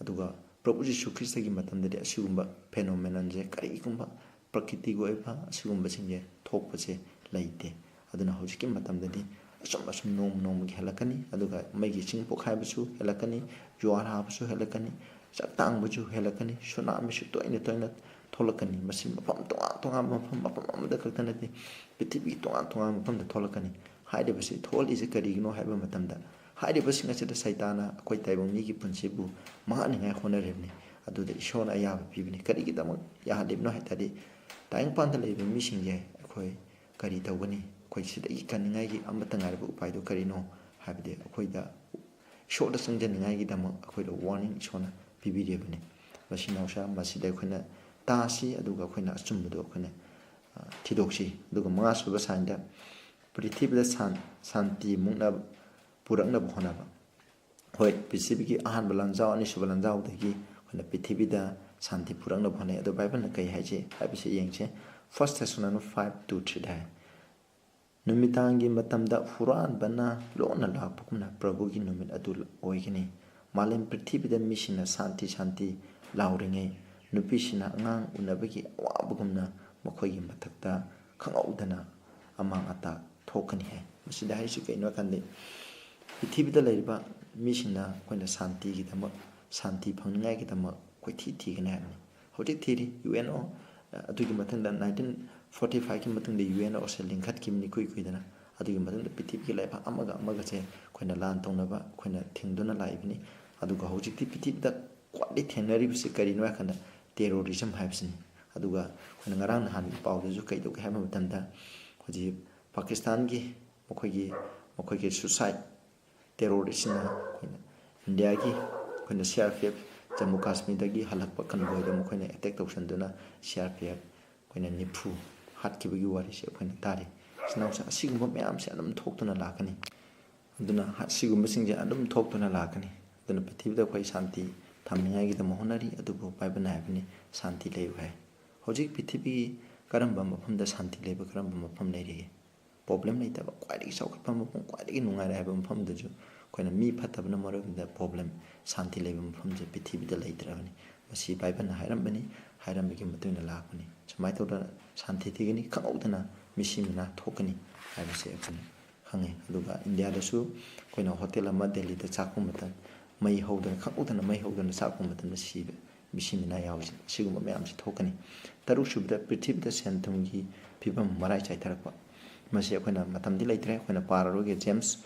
ꯑꯗꯨꯒ ꯄ꯭ꯔꯚꯨ ꯖꯤꯁꯨ ꯈ꯭ꯔꯤꯁꯇꯒꯤ ꯃꯇꯝꯗꯗꯤ ꯑꯁꯤꯒꯨꯝꯕ ꯐꯦꯅꯣꯃꯦꯅꯟꯁꯦ, ꯀꯔꯤꯒꯨꯝꯕ ꯄ꯭ꯔꯀꯤꯇꯤꯒꯤ ꯑꯣꯏꯕ ꯑꯁꯤꯒꯨꯝꯕꯁꯤꯡꯁꯦ ꯊꯣꯛꯄꯁꯦ ꯂꯩꯇꯦ꯫ ꯑꯗꯨꯅ ꯍꯧꯖꯤꯛꯀꯤ ꯃꯇꯝꯗꯗꯤ ꯑꯁꯨꯝ ꯑꯁꯨꯝ ꯅꯣꯡꯃ ꯅꯣꯡꯃꯒꯤ ꯍꯦꯜꯂꯛꯀꯅꯤ, ꯑꯗꯨꯒ ꯃꯩꯒꯤ ꯆꯤꯡ ꯄꯣꯛꯈꯥꯏꯕꯁꯨ ꯍꯦꯜꯂꯛꯀꯅꯤ, ꯖꯨꯋꯥꯔ ꯍꯥꯕꯁꯨ ꯍꯦꯜꯂꯛꯀꯅꯤ, ꯆꯥꯛ ꯇꯥꯡꯕꯁꯨ ꯍꯦꯜꯂꯛꯀꯅꯤ, ꯁꯨꯅꯥꯃꯤꯁꯨ ꯇꯣꯏꯅ ꯇꯣꯏꯅ ꯊꯣꯛꯂꯛꯀꯅꯤ꯫ ꯃꯁꯤ ꯃꯐꯝ ꯇꯣꯉꯥꯟ ꯇꯣꯉꯥꯟꯕ ꯃꯐꯝ, ꯃꯐꯝ ꯑꯃꯗ ꯈꯛꯇ ꯅꯠꯇꯦ, ꯄ꯭ꯔꯤꯊꯤꯕꯤꯒꯤ ꯇꯣꯉꯥꯟ ꯇꯣꯉꯥꯟꯕ ꯃꯐꯝꯗ ꯊꯣꯛꯂꯛꯀꯅꯤ꯫ ꯍꯥꯏꯔꯤꯕꯁꯤ ꯊꯣꯛꯍꯜꯂꯤꯁꯦ ꯀꯔꯤꯒꯤꯅꯣ ꯍꯥꯏꯕ ꯃꯇꯝꯗ, ꯍꯥꯏꯔꯤꯕꯁꯤꯡ ꯑꯁꯤꯗ ꯁꯩꯇꯥꯟꯅ ꯑꯩꯈꯣꯏ ꯇꯥꯏꯕꯪ ꯃꯤꯒꯤ ꯄꯨꯟꯁꯤꯕꯨ ꯃꯥꯡꯍꯟꯅꯤꯡꯉꯥꯏ ꯍꯣꯠꯅꯔꯤꯕꯅꯤ꯫ ꯑꯗꯨꯗ ꯏꯁꯣꯔꯅ ꯑꯌꯥꯕ ꯄꯤꯕꯅꯤ꯫ ꯀꯔꯤꯒꯤꯗꯃꯛ ꯌꯥꯍꯜꯂꯤꯕꯅꯣ ꯍꯥꯏ ꯇꯥꯔꯗꯤ, ꯇꯥꯏꯕꯪꯄꯥꯟꯗ ꯂꯩꯔꯤꯕ ꯃꯤꯁꯤꯡꯁꯦ ꯑꯩꯈꯣꯏ ꯀꯔꯤ ꯇꯧꯒꯅꯤ? ꯑꯩꯈꯣꯏ ꯁꯤꯗꯒꯤ ꯀꯟꯅꯤꯡꯉꯥꯏꯒꯤ ꯑꯃꯠꯇ ꯉꯥꯏꯔꯕ ꯎꯄꯥꯏꯗꯨ ꯀꯔꯤꯅꯣ ꯍꯥꯏꯕꯗꯤ, ꯑꯩꯈꯣꯏꯗ ꯏꯁꯣꯔꯗ ꯆꯪꯖꯅꯤꯡꯉꯥꯏꯒꯤꯗꯃꯛ ꯑꯩꯈꯣꯏꯗ warning ꯏꯁꯣꯔꯅ ꯄꯤꯕꯤꯔꯤꯕꯅꯤ꯫ ꯃꯁꯤ ꯅꯥꯎꯁꯥ, ꯃꯁꯤꯗ ꯑꯩꯈꯣꯏꯅ ꯇꯥꯁꯤ, ꯑꯗꯨꯒ ꯑꯩꯈꯣꯏꯅ ꯑꯆꯨꯝꯕꯗꯣ ꯑꯩꯈꯣꯏꯅ, ꯑ, ꯊꯤꯗꯣꯛꯁꯤ꯫ ꯑꯗꯨꯒ ꯃꯉꯥꯁꯨꯕ ꯁꯥꯏꯟꯗ, ꯄ꯭ꯔꯤꯊꯤꯕꯤꯗ ꯁꯥꯟ-, ꯁꯥꯟꯇꯤ ꯃꯨꯛꯅꯕ, ꯄꯨꯔꯛꯅꯕ ꯍꯣꯠꯅꯕ꯫ ꯍꯣꯏ, ꯄ꯭ꯔꯤꯊꯤꯕꯤꯒꯤ ꯑꯍꯥꯟꯕ ꯂꯥꯟꯖꯥꯎ, ꯑꯅꯤꯁꯨꯕ ꯂꯥꯟꯖꯥꯎꯗꯒꯤ ꯑꯩꯈꯣꯏꯅ ꯄ꯭ꯔꯤꯊꯤꯕꯤꯗ ꯁꯥꯟꯇꯤ ꯄꯨꯔꯛꯅꯕ ꯍꯣꯠꯅꯩ꯫ ꯑꯗꯣ ꯕꯥꯏꯕꯜꯅ ꯀꯩ ꯍꯥꯏꯁꯤ ꯍꯥꯏꯕꯁꯤ ꯌꯦꯡꯁꯦ꯫ First Thessalonians five two three ꯗ ꯍꯥꯏ, "ꯅꯨꯃꯤꯗꯥꯡꯒꯤ ꯃꯇꯝꯗ ꯍꯨꯔꯥꯟꯕꯅ ꯂꯣꯟꯅ ꯂꯥꯛꯄꯒꯨꯝꯅ ꯄ꯭ꯔꯚꯨꯒꯤ ꯅꯨꯃꯤꯠ ꯑꯗꯨ ꯑꯣꯏꯒꯅꯤ꯫ ꯃꯥꯂꯦꯝ ꯄ꯭ꯔꯤꯊꯤꯕꯤꯗ ꯃꯤꯁꯤꯡꯅ ꯁꯥꯟꯇꯤ, ꯁꯥꯟꯇꯤ ꯂꯥꯎꯔꯤꯉꯩ, ꯅꯨꯄꯤꯁꯤꯡꯅ ꯑꯉꯥꯡ ꯎꯅꯕꯒꯤ ꯑꯋꯥꯕꯒꯨꯝꯅ ꯃꯈꯣꯏꯒꯤ ꯃꯊꯛꯇ ꯈꯪꯍꯧꯗꯅ ꯑꯃꯥꯡ ꯑꯇꯥ ꯊꯣꯛꯀꯅꯤ" ꯍꯥꯏ꯫ ꯃꯁꯤꯗ ꯍꯥꯏꯔꯤꯁꯤ ꯀꯩꯅꯣ ꯍꯥꯏ ꯀꯥꯟꯗ, ꯄ꯭ꯔꯤꯊꯤꯕꯤꯗ ꯂꯩꯔꯤꯕ ꯃꯤꯁꯤꯡꯅ ꯑꯩꯈꯣꯏꯅ ꯁꯥꯟꯇꯤꯒꯤꯗꯃꯛ, ꯁꯥꯟꯇꯤ ꯐꯪꯅꯤꯡꯉꯥꯏꯒꯤꯗꯃꯛ ꯀꯣꯏꯊꯤ ꯊꯤꯒꯅꯤ ꯍꯥꯏꯕꯅꯤ꯫ ꯍꯧꯖꯤꯛ ꯊꯤꯔꯤ, ꯌꯨ ꯑꯦꯟ ꯑꯣ, ꯑꯗꯨꯒꯤ ꯃꯊꯪꯗ nineteen forty five ꯀꯤ ꯃꯇꯨꯡꯗ ꯌꯨ ꯑꯦꯟ ꯑꯣꯁꯦ ꯂꯤꯡꯈꯠꯈꯤꯕꯅꯤ ꯏꯀꯨꯏ ꯀꯨꯏꯗꯅ꯫ ꯑꯗꯨꯒꯤ ꯃꯇꯨꯡꯗ ꯄ꯭ꯔꯤꯊꯤꯕꯤꯒꯤ ꯂꯩꯕꯥꯛ ꯑꯃꯒ ꯑꯃꯒꯁꯦ ꯑꯩꯈꯣꯏꯅ ꯂꯥꯟ ꯇꯧꯅꯕ ꯑꯩꯈꯣꯏꯅ ꯊꯤꯡꯗꯨꯅ ꯂꯥꯛꯏꯕꯅꯤ꯫ ꯑꯗꯨꯒ ꯍꯧꯖꯤꯛꯇꯤ ꯄ꯭ꯔꯤꯊꯤꯕꯤꯗ ꯈ꯭ꯋꯥꯏꯗꯒꯤ ꯊꯦꯡꯅꯔꯤꯕꯁꯤ ꯀꯔꯤꯅꯣ ꯍꯥꯏ ꯀꯥꯟꯗ, terrorism ꯍꯥꯏꯕꯁꯤꯅꯤ꯫ ꯑꯗꯨꯒ ꯑꯩꯈꯣꯏꯅ ꯉꯔꯥꯡ ꯅꯍꯥꯟꯒꯤ ꯄꯥꯎꯗꯁꯨ ꯀꯩꯗꯧꯒꯦ ꯍꯥꯏꯕ ꯃꯇꯝꯗ, ꯍꯧꯖꯤꯛ ꯄꯥꯀꯤꯁꯇꯥꯟꯒꯤ ꯃꯈꯣꯏꯒꯤ, ꯃꯈꯣꯏꯒꯤ suicide terroristꯅ ꯑꯩꯈꯣꯏꯅ ꯏꯟꯗꯤꯌꯥꯒꯤ ꯑꯩꯈꯣꯏꯅ C R P F Jammu ꯀꯥꯁꯃꯤꯔꯗꯒꯤ ꯍꯜꯂꯛꯄ convoyꯗ ꯃꯈꯣꯏꯅ attack ꯇꯧꯁꯟꯗꯨꯅ ꯁꯤ ꯑꯥꯔ ꯄꯤ ꯑꯦꯐ ꯑꯩꯈꯣꯏꯅ ꯅꯤꯐꯨ ꯍꯥꯠꯈꯤꯕꯒꯤ ꯋꯥꯔꯤꯁꯦ ꯑꯩꯈꯣꯏꯅ ꯇꯥꯔꯤ꯫ ꯏꯆꯤꯟ ꯏꯅꯥꯎꯁꯦ, ꯑꯁꯤꯒꯨꯝꯕ ꯃꯌꯥꯝꯁꯦ ꯑꯗꯨꯝ ꯊꯣꯛꯇꯨꯅ ꯂꯥꯛꯀꯅꯤ꯫ ꯑꯗꯨꯅ ꯑꯁꯤꯒꯨꯝꯕꯁꯤꯡꯁꯦ ꯑꯗꯨꯝ ꯊꯣꯛꯇꯨꯅ ꯂꯥꯛꯀꯅꯤ꯫ ꯑꯗꯨꯅ ꯄ꯭ꯔꯤꯊꯤꯕꯤꯗ ꯑꯩꯈꯣꯏ ꯁꯥꯟꯇꯤ ꯊꯝꯅꯤꯡꯉꯥꯏꯒꯤꯗꯃꯛ ꯍꯣꯠꯅꯔꯤ, ꯑꯗꯨꯕꯨ ꯕꯥꯏꯕꯜꯅ ꯍꯥꯏꯕꯅꯤ, "ꯁꯥꯟꯇꯤ ꯂꯩꯌꯨ" ꯍꯥꯏ꯫ ꯍꯧꯖꯤꯛ ꯄ꯭ꯔꯤꯊꯤꯕꯤꯒꯤ ꯀꯔꯝꯕ ꯃꯐꯝꯗ ꯁꯥꯟꯇꯤ ꯂꯩꯕ, ꯀꯔꯝꯕ ꯃꯐꯝ ꯂꯩꯔꯤꯒꯦ? Problem ꯂꯩꯇꯕ, ꯈ꯭ꯋꯥꯏꯗꯒꯤ ꯆꯥꯎꯈꯠꯄ ꯃꯐꯝ, ꯈ꯭ꯋꯥꯏꯗꯒꯤ ꯅꯨꯡꯉꯥꯏꯔꯦ ꯍꯥꯏꯕ ꯃꯐꯝꯗꯨꯁꯨ ꯑꯩꯈꯣꯏꯅ ꯃꯤ ꯐꯠꯇꯕꯅ ꯃꯔꯝ ꯑꯣꯏꯔꯒ problem, ꯁꯥꯟꯇꯤ ꯂꯩꯕ ꯃꯐꯝꯁꯦ ꯄ꯭ꯔꯤꯊꯤꯕꯤꯗ ꯂꯩꯇ꯭ꯔꯕꯅꯤ꯫ ꯃꯁꯤ ꯕꯥꯏꯕꯜꯅ ꯍꯥꯏꯔꯝꯕꯅꯤ, ꯍꯥꯏꯔꯝꯕꯒꯤ ꯃꯇꯨꯡ ꯏꯟꯅ ꯂꯥꯛꯄꯅꯤ꯫ ꯁꯨꯃꯥꯏꯅ ꯇꯧꯗꯅ ꯁꯥꯟꯇꯤ ꯊꯤꯒꯅꯤ, ꯈꯪꯍꯧꯗꯅ ꯃꯤꯁꯤ ꯃꯤꯅꯥ ꯊꯣꯛꯀꯅꯤ ꯍꯥꯏꯕꯁꯦ ꯑꯩꯈꯣꯏꯅ ꯈꯪꯉꯤ꯫ ꯑꯗꯨꯒ ꯏꯟꯗꯤꯌꯥꯗꯁꯨ ꯑꯩꯈꯣꯏꯅ ꯍꯣꯇꯦꯜ ꯑꯃ ꯗꯦꯜꯂꯤꯗ ꯆꯥꯛꯄ ꯃꯇꯝ, ꯃꯩ ꯍꯧꯗꯅ, ꯈꯪꯍꯧꯗꯅ ꯃꯩ ꯍꯧꯗꯅ ꯆꯥꯛꯄ ꯃꯇꯝꯗ ꯁꯤꯕ, ꯃꯤꯁꯤ ꯃꯤꯅꯥ ꯌꯥꯎꯔꯤꯁꯦ꯫ ꯑꯁꯤꯒꯨꯝꯕ ꯃꯌꯥꯝꯁꯤ ꯊꯣꯛꯀꯅꯤ꯫ ꯇꯔꯨꯛ ꯁꯨꯕꯗ, ꯄ꯭ꯔꯤꯊꯤꯕꯤꯗ ꯁꯦꯟ ꯊꯨꯝꯒꯤ ꯐꯤꯕꯝ ꯃꯔꯥꯏ ꯆꯥꯏꯊꯔꯛꯄ꯫ ꯃꯁꯤ ꯑꯩꯈꯣꯏꯅ ꯃꯇꯝꯗꯤ ꯂꯩꯇ꯭ꯔꯦ, ꯑꯩꯈꯣꯏꯅ ꯄꯥꯔꯔꯣꯏꯒꯦ꯫ ꯖꯦꯝꯁ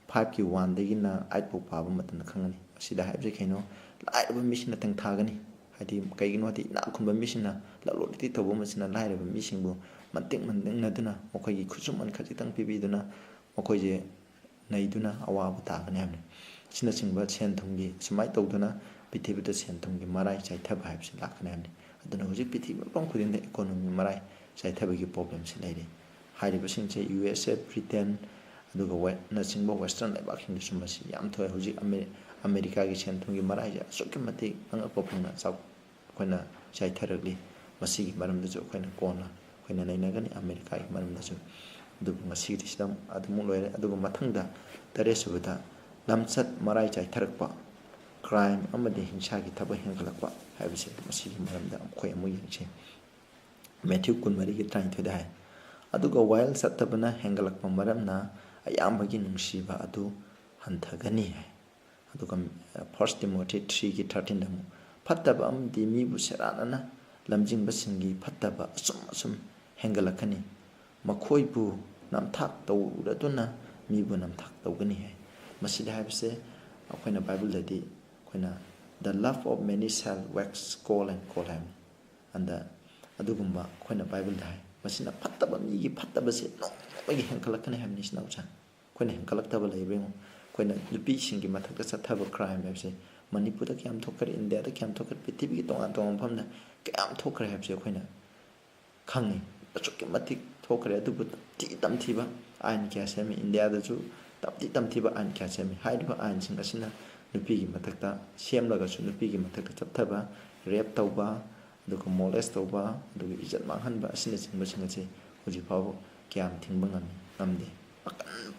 ꯐꯥꯏꯚꯀꯤ ꯋꯥꯟꯗꯒꯤꯅ ꯑꯩꯠ ꯐꯥꯎ ꯄꯥꯕ ꯃꯇꯝꯗ ꯈꯪꯒꯅꯤ꯫ ꯃꯁꯤꯗ ꯍꯥꯏꯕꯁꯤ ꯀꯩꯅꯣ? ꯂꯥꯏꯔꯕ ꯃꯤꯁꯤꯅ ꯇꯪꯊꯥꯒꯅꯤ꯫ ꯍꯥꯏꯗꯤ ꯀꯩꯒꯤꯅꯣ ꯍꯥꯏꯗꯤ ꯏꯅꯥꯛ ꯈꯨꯟꯕ ꯃꯤꯁꯤꯡꯅ, ꯂꯂꯣꯟ ꯏꯇꯤꯛ ꯇꯧꯕ ꯃꯁꯤꯅ ꯂꯥꯏꯔꯕ ꯃꯤꯁꯤꯡꯕꯨ ꯃꯟꯇꯤꯛ ꯃꯟꯇꯤꯛꯅꯗꯨꯅ, ꯃꯈꯣꯏꯒꯤ ꯈꯨꯠꯁꯨꯃꯟ ꯈꯖꯤꯛꯇꯪ ꯄꯤꯕꯤꯗꯨꯅ ꯃꯈꯣꯏꯁꯦ ꯅꯩꯗꯨꯅ ꯑꯋꯥꯕ ꯇꯥꯒꯅꯤ ꯍꯥꯏꯕꯅꯤ꯫ ꯑꯁꯤꯅꯆꯤꯡꯕ ꯁꯦꯟ ꯊꯨꯝꯒꯤ, ꯁꯨꯃꯥꯏꯅ ꯇꯧꯗꯨꯅ ꯄ꯭ꯔꯤꯊꯤꯕꯤꯗ ꯁꯦꯟ ꯊꯨꯝꯒꯤ ꯃꯔꯥꯏ ꯆꯥꯏꯊꯕ ꯍꯥꯏꯕꯁꯤ ꯂꯥꯛꯀꯅꯤ ꯍꯥꯏꯕꯅꯤ꯫ ꯑꯗꯨꯅ ꯍꯧꯖꯤꯛ ꯄ꯭ꯔꯤꯊꯤꯕꯤ ꯃꯐꯝ ꯈꯨꯗꯤꯡꯗ ꯏꯀꯣꯅꯣꯃꯤ ꯃꯔꯥꯏ ꯆꯥꯏꯊꯕꯒꯤ ꯄ꯭ꯔꯣꯕ꯭ꯂꯦꯝꯁꯤ ꯂꯩꯔꯤ꯫ ꯍꯥꯏꯔꯤꯕꯁꯤꯡꯁꯦ ꯌꯨ ꯑꯦꯁ ꯑꯦ, ꯕ꯭ꯔꯤꯇꯦꯟ, ꯑꯗꯨꯒ ꯋꯦ-, ꯅꯆꯤꯡꯕ ꯋꯦꯁꯇꯔꯟ ꯂꯩꯕꯥꯛꯁꯤꯡꯗꯁꯨ ꯃꯁꯤ ꯌꯥꯝ ꯊꯣꯛꯑꯦ꯫ ꯍꯧꯖꯤꯛ ꯑꯃꯦ-, ꯑꯃꯦꯔꯤꯀꯥꯒꯤ ꯁꯦꯟ ꯊꯨꯝꯒꯤ ꯃꯔꯥꯏꯁꯦ ꯑꯁꯨꯛꯀꯤ ꯃꯇꯤꯛ ꯑꯉꯛꯄ ꯐꯪꯅ ꯆꯥꯎ-, ꯑꯩꯈꯣꯏꯅ ꯆꯥꯏꯊꯔꯛꯂꯤ꯫ ꯃꯁꯤꯒꯤ ꯃꯔꯝꯗꯁꯨ ꯑꯩꯈꯣꯏꯅ ꯀꯣꯟꯅ ꯑꯩꯈꯣꯏꯅ ꯅꯩꯅꯒꯅꯤ ꯑꯃꯦꯔꯤꯀꯥꯒꯤ ꯃꯔꯝꯗꯁꯨ꯫ ꯑꯗꯨꯕꯨ ꯉꯁꯤꯒꯤꯗꯤ ꯁꯤꯗ ꯑꯗꯨꯃꯛ ꯂꯣꯏꯔꯦ꯫ ꯑꯗꯨꯒ ꯃꯊꯪꯗ ꯇꯔꯦꯠ ꯁꯨꯕꯗ ꯂꯝꯆꯠ ꯃꯔꯥꯏ ꯆꯥꯏꯊꯔꯛꯄ, ꯀ꯭ꯔꯥꯏꯝ ꯑꯃꯗꯤ ꯍꯤꯡꯁꯥꯒꯤ ꯊꯕꯛ ꯍꯦꯟꯒꯠꯂꯛꯄ ꯍꯥꯏꯕꯁꯦ, ꯃꯁꯤꯒꯤ ꯃꯔꯝꯗ ꯑꯩꯈꯣꯏ ꯑꯃꯨꯛ ꯌꯦꯡꯁꯤ꯫ ꯃꯦꯊ꯭ꯌꯨ ꯀꯨꯟꯃꯔꯤꯒꯤ ꯇꯔꯥꯅꯤꯊꯣꯏꯗ ꯍꯥꯏ, "ꯑꯗꯨꯒ ꯋꯥꯌꯦꯜ ꯆꯠꯇꯕꯅ ꯍꯦꯟꯒꯠꯂꯛꯄ ꯃꯔꯝꯅ ꯑꯌꯥꯝꯕꯒꯤ ꯅꯨꯡꯁꯤꯕ ꯑꯗꯨ ꯍꯟꯊꯒꯅꯤ" ꯍꯥꯏ꯫ ꯑꯗꯨꯒ, ꯑ, ꯐꯥꯔꯁ ꯇꯤꯃꯣꯊꯤ ꯊ꯭ꯔꯤꯒꯤ ꯊꯥꯔꯇꯤꯟꯗ ꯑꯃꯨꯛ, "ꯐꯠꯇꯕ ꯑꯃꯗꯤ ꯃꯤꯕꯨ ꯁꯦꯔꯥꯟꯅꯅ ꯂꯝꯖꯤꯡꯕꯁꯤꯡꯒꯤ ꯐꯠꯇꯕ ꯑꯁꯨꯝ ꯑꯁꯨꯝ ꯍꯦꯟꯒꯠꯂꯛꯀꯅꯤ, ꯃꯈꯣꯏꯕꯨ ꯅꯝꯊꯥꯛ ꯇꯧꯔꯗꯨꯅ ꯃꯤꯕꯨ ꯅꯝꯊꯥꯛ ꯇꯧꯒꯅꯤ" ꯍꯥꯏ꯫ ꯃꯁꯤꯗ ꯍꯥꯏꯕꯁꯦ ꯑꯩꯈꯣꯏꯅ ꯕꯥꯏꯕꯜꯗꯗꯤ ꯑꯩꯈꯣꯏꯅ "The love of many shall wax cold and cold" ꯍꯥꯏꯕꯅꯤ꯫ ꯑꯗ ꯑꯗꯨꯒꯨꯝꯕ ꯑꯩꯈꯣꯏꯅ ꯕꯥꯏꯕꯜꯗ ꯍꯥꯏ꯫ ꯃꯁꯤꯅ ꯐꯠꯇꯕ ꯃꯤꯒꯤ ꯐꯠꯇꯕꯁꯦ ꯅꯣꯡꯃꯒꯤ ꯍꯦꯟꯒꯠꯂꯛꯀꯅꯤ ꯍꯥꯏꯕꯅꯤ꯫ ꯏꯆꯤꯟ ꯏꯅꯥꯎꯁꯦ, ꯑꯩꯈꯣꯏꯅ ꯍꯦꯟꯒꯠꯂꯛꯇꯕ ꯂꯩꯕ꯭ꯔꯥ ꯌꯦꯡꯉꯨ꯫ ꯑꯩꯈꯣꯏꯅ ꯅꯨꯄꯤꯁꯤꯡꯒꯤ ꯃꯊꯛꯇ ꯆꯠꯊꯕ ꯀ꯭ꯔꯥꯏꯝ ꯍꯥꯏꯕꯁꯦ ꯃꯅꯤꯄꯨꯔꯗ ꯀꯌꯥꯝ ꯊꯣꯛꯈ꯭ꯔꯦ, ꯏꯟꯗꯤꯌꯥꯗ ꯀꯌꯥꯝ ꯊꯣꯛꯈ꯭ꯔꯦ, ꯄ꯭ꯔꯤꯊꯤꯕꯤꯒꯤ ꯇꯣꯉꯥꯟ ꯇꯣꯉꯥꯟꯕ ꯃꯐꯝꯗ ꯀꯌꯥꯝ ꯊꯣꯛꯈ꯭ꯔꯦ ꯍꯥꯏꯕꯁꯦ ꯑꯩꯈꯣꯏꯅ ꯈꯪꯉꯤ꯫ ꯑꯁꯨꯛꯀꯤ ꯃꯇꯤꯛ ꯊꯣꯛꯈ꯭ꯔꯦ꯫ ꯑꯗꯨꯕꯨ ꯇꯝꯊꯤ ꯇꯝꯊꯤꯕ ꯑꯥꯏꯟ ꯀꯌꯥ ꯁꯦꯝꯃꯤ꯫ ꯏꯟꯗꯤꯌꯥꯗꯁꯨ ꯇꯝꯊꯤ ꯇꯝꯊꯤꯕ ꯑꯥꯏꯟ ꯀꯌꯥ ꯁꯦꯝꯃꯤ꯫ ꯍꯥꯏꯔꯤꯕ ꯑꯥꯏꯟꯁꯤꯡ ꯑꯁꯤꯅ ꯅꯨꯄꯤꯒꯤ ꯃꯊꯛꯇ ꯁꯦꯝꯂꯒꯁꯨ ꯅꯨꯄꯤꯒꯤ ꯃꯊꯛꯇ ꯆꯠꯊꯕ, ꯔꯦꯞ ꯇꯧꯕ, ꯑꯗꯨꯒ ꯃꯣꯂꯦꯁ ꯇꯧꯕ, ꯑꯗꯨꯒ ꯏꯖꯠ ꯃꯥꯡꯍꯟꯕ ꯑꯁꯤꯅꯆꯤꯡꯕꯁꯤꯡ ꯑꯁꯤ ꯍꯧꯖꯤꯛ ꯐꯥꯎꯕ ꯀꯌꯥꯝ ꯊꯤꯡꯕ ꯉꯝꯃꯤ? ꯉꯝꯗꯦ꯫ ꯑꯀꯟ-,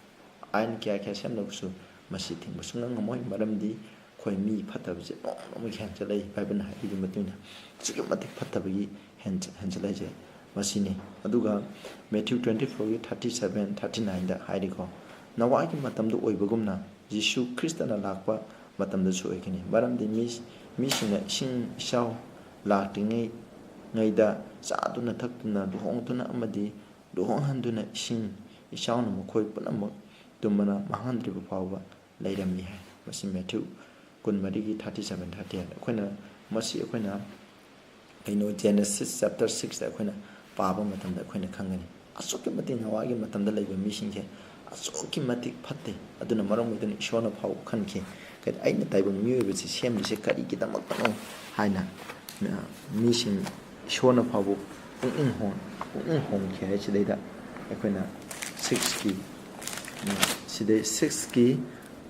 ꯑꯥꯏꯟ ꯀꯌꯥ ꯀꯌꯥ ꯁꯦꯝꯂꯕꯁꯨ ꯃꯁꯤ ꯊꯤꯡꯕ ꯁꯨꯡꯉꯝ ꯉꯝꯃꯣꯏ꯫ ꯃꯔꯝꯗꯤ ꯑꯩꯈꯣꯏ ꯃꯤ ꯐꯠꯇꯕꯁꯦ ꯅꯣꯡꯃ ꯅꯣꯡꯃꯒꯤ ꯍꯦꯟꯖꯜꯂꯛꯏ꯫ ꯕꯥꯏꯕꯜꯅ ꯍꯥꯏꯕꯤꯕꯒꯤ ꯃꯇꯨꯡ ꯏꯟꯅ ꯑꯁꯨꯛꯀꯤ ꯃꯇꯤꯛ ꯐꯠꯇꯕꯒꯤ ꯍꯦꯟ-, ꯍꯦꯟꯖꯜꯂꯛꯏꯁꯦ ꯃꯁꯤꯅꯤ꯫ ꯑꯗꯨꯒ ꯃꯦꯊ꯭ꯌꯨ ꯇ꯭ꯋꯦꯟꯇꯤ ꯐꯣꯔꯒꯤ ꯊꯥꯔꯇꯤ ꯁꯚꯦꯟ, ꯊꯥꯔꯇꯤ ꯅꯥꯏꯟꯗ ꯍꯥꯏꯔꯤꯀꯣ, "ꯅꯣꯋꯥꯒꯤ ꯃꯇꯝꯗ ꯑꯣꯏꯕꯒꯨꯝꯅ ꯖꯤꯁꯨ ꯈ꯭ꯔꯤꯁꯇꯅ ꯂꯥꯛꯄ ꯃꯇꯝꯗꯁꯨ ꯑꯣꯏꯒꯅꯤ꯫ ꯃꯔꯝꯗꯤ ꯃꯤ, ꯃꯤꯁꯤꯡꯅ ꯏꯁꯤꯡ ꯏꯆꯥꯎ ꯂꯥꯛꯇ꯭ꯔꯤꯉꯩ, ꯉꯩꯗ ꯆꯥꯗꯨꯅ ꯊꯛꯇꯨꯅ ꯂꯨꯍꯣꯡꯗꯨꯅ ꯑꯃꯗꯤ ꯂꯨꯍꯣꯡꯍꯟꯗꯨꯅ ꯏꯁꯤꯡ ꯏꯆꯥꯎꯅ ꯃꯈꯣꯏ ꯄꯨꯝꯅꯃꯛ ꯇꯨꯝꯕꯅ ꯃꯥꯡꯍꯟꯗ꯭ꯔꯤꯕ ꯐꯥꯎꯕ ꯂꯩꯔꯝꯃꯤ ꯍꯥꯏ꯫ ꯃꯁꯤ ꯃꯦꯊ꯭ꯌꯨ ꯀꯨꯟꯃꯔꯤꯒꯤ ꯊꯥꯔꯇꯤ ꯁꯚꯦꯟ, ꯊꯥꯔꯇꯤ ꯑꯩꯠ꯫ ꯑꯩꯈꯣꯏꯅ, ꯃꯁꯤ ꯑꯩꯈꯣꯏꯅ ꯀꯩꯅꯣ, ꯖꯦꯅꯦꯁꯤꯁ ꯆꯦꯞꯇꯔ ꯁꯤꯛꯁꯇ ꯑꯩꯈꯣꯏꯅ ꯄꯥꯕ ꯃꯇꯝꯗ ꯑꯩꯈꯣꯏꯅ ꯈꯪꯒꯅꯤ꯫ ꯑꯁꯨꯛꯀꯤ ꯃꯇꯤꯛ ꯅꯣꯋꯥꯒꯤ ꯃꯇꯝꯗ ꯂꯩꯕ ꯃꯤꯁꯤꯡꯁꯦ ꯑꯁꯨꯛꯀꯤ ꯃꯇꯤꯛ ꯐꯠꯇꯦ꯫ ꯑꯗꯨꯅ ꯃꯔꯝ ꯑꯣꯏꯗꯨꯅ ꯏꯁꯣꯔꯅ ꯐꯥꯎ ꯈꯟꯈꯤ꯫ ꯀꯔꯤ, "ꯑꯩꯅ ꯇꯥꯏꯕꯪ ꯃꯤꯑꯣꯏꯕꯁꯤ ꯁꯦꯝꯂꯤꯁꯦ ꯀꯔꯤꯒꯤꯗꯃꯛꯇꯅꯣ?" ꯍꯥꯏꯅ, ꯑ, ꯃꯤꯁꯤꯡ, ꯏꯁꯣꯔꯅ ꯐꯥꯎꯕ ꯄꯨꯛꯅꯤꯡ ꯍꯣꯡ-, ꯄꯨꯛꯅꯤꯡ ꯍꯣꯡꯈꯤ ꯍꯥꯏ꯫ ꯁꯤꯗꯩꯗ ꯑꯩꯈꯣꯏꯅ ꯁꯤꯛꯁꯀꯤ, ꯁꯤꯗꯩ ꯁꯤꯛꯁꯀꯤ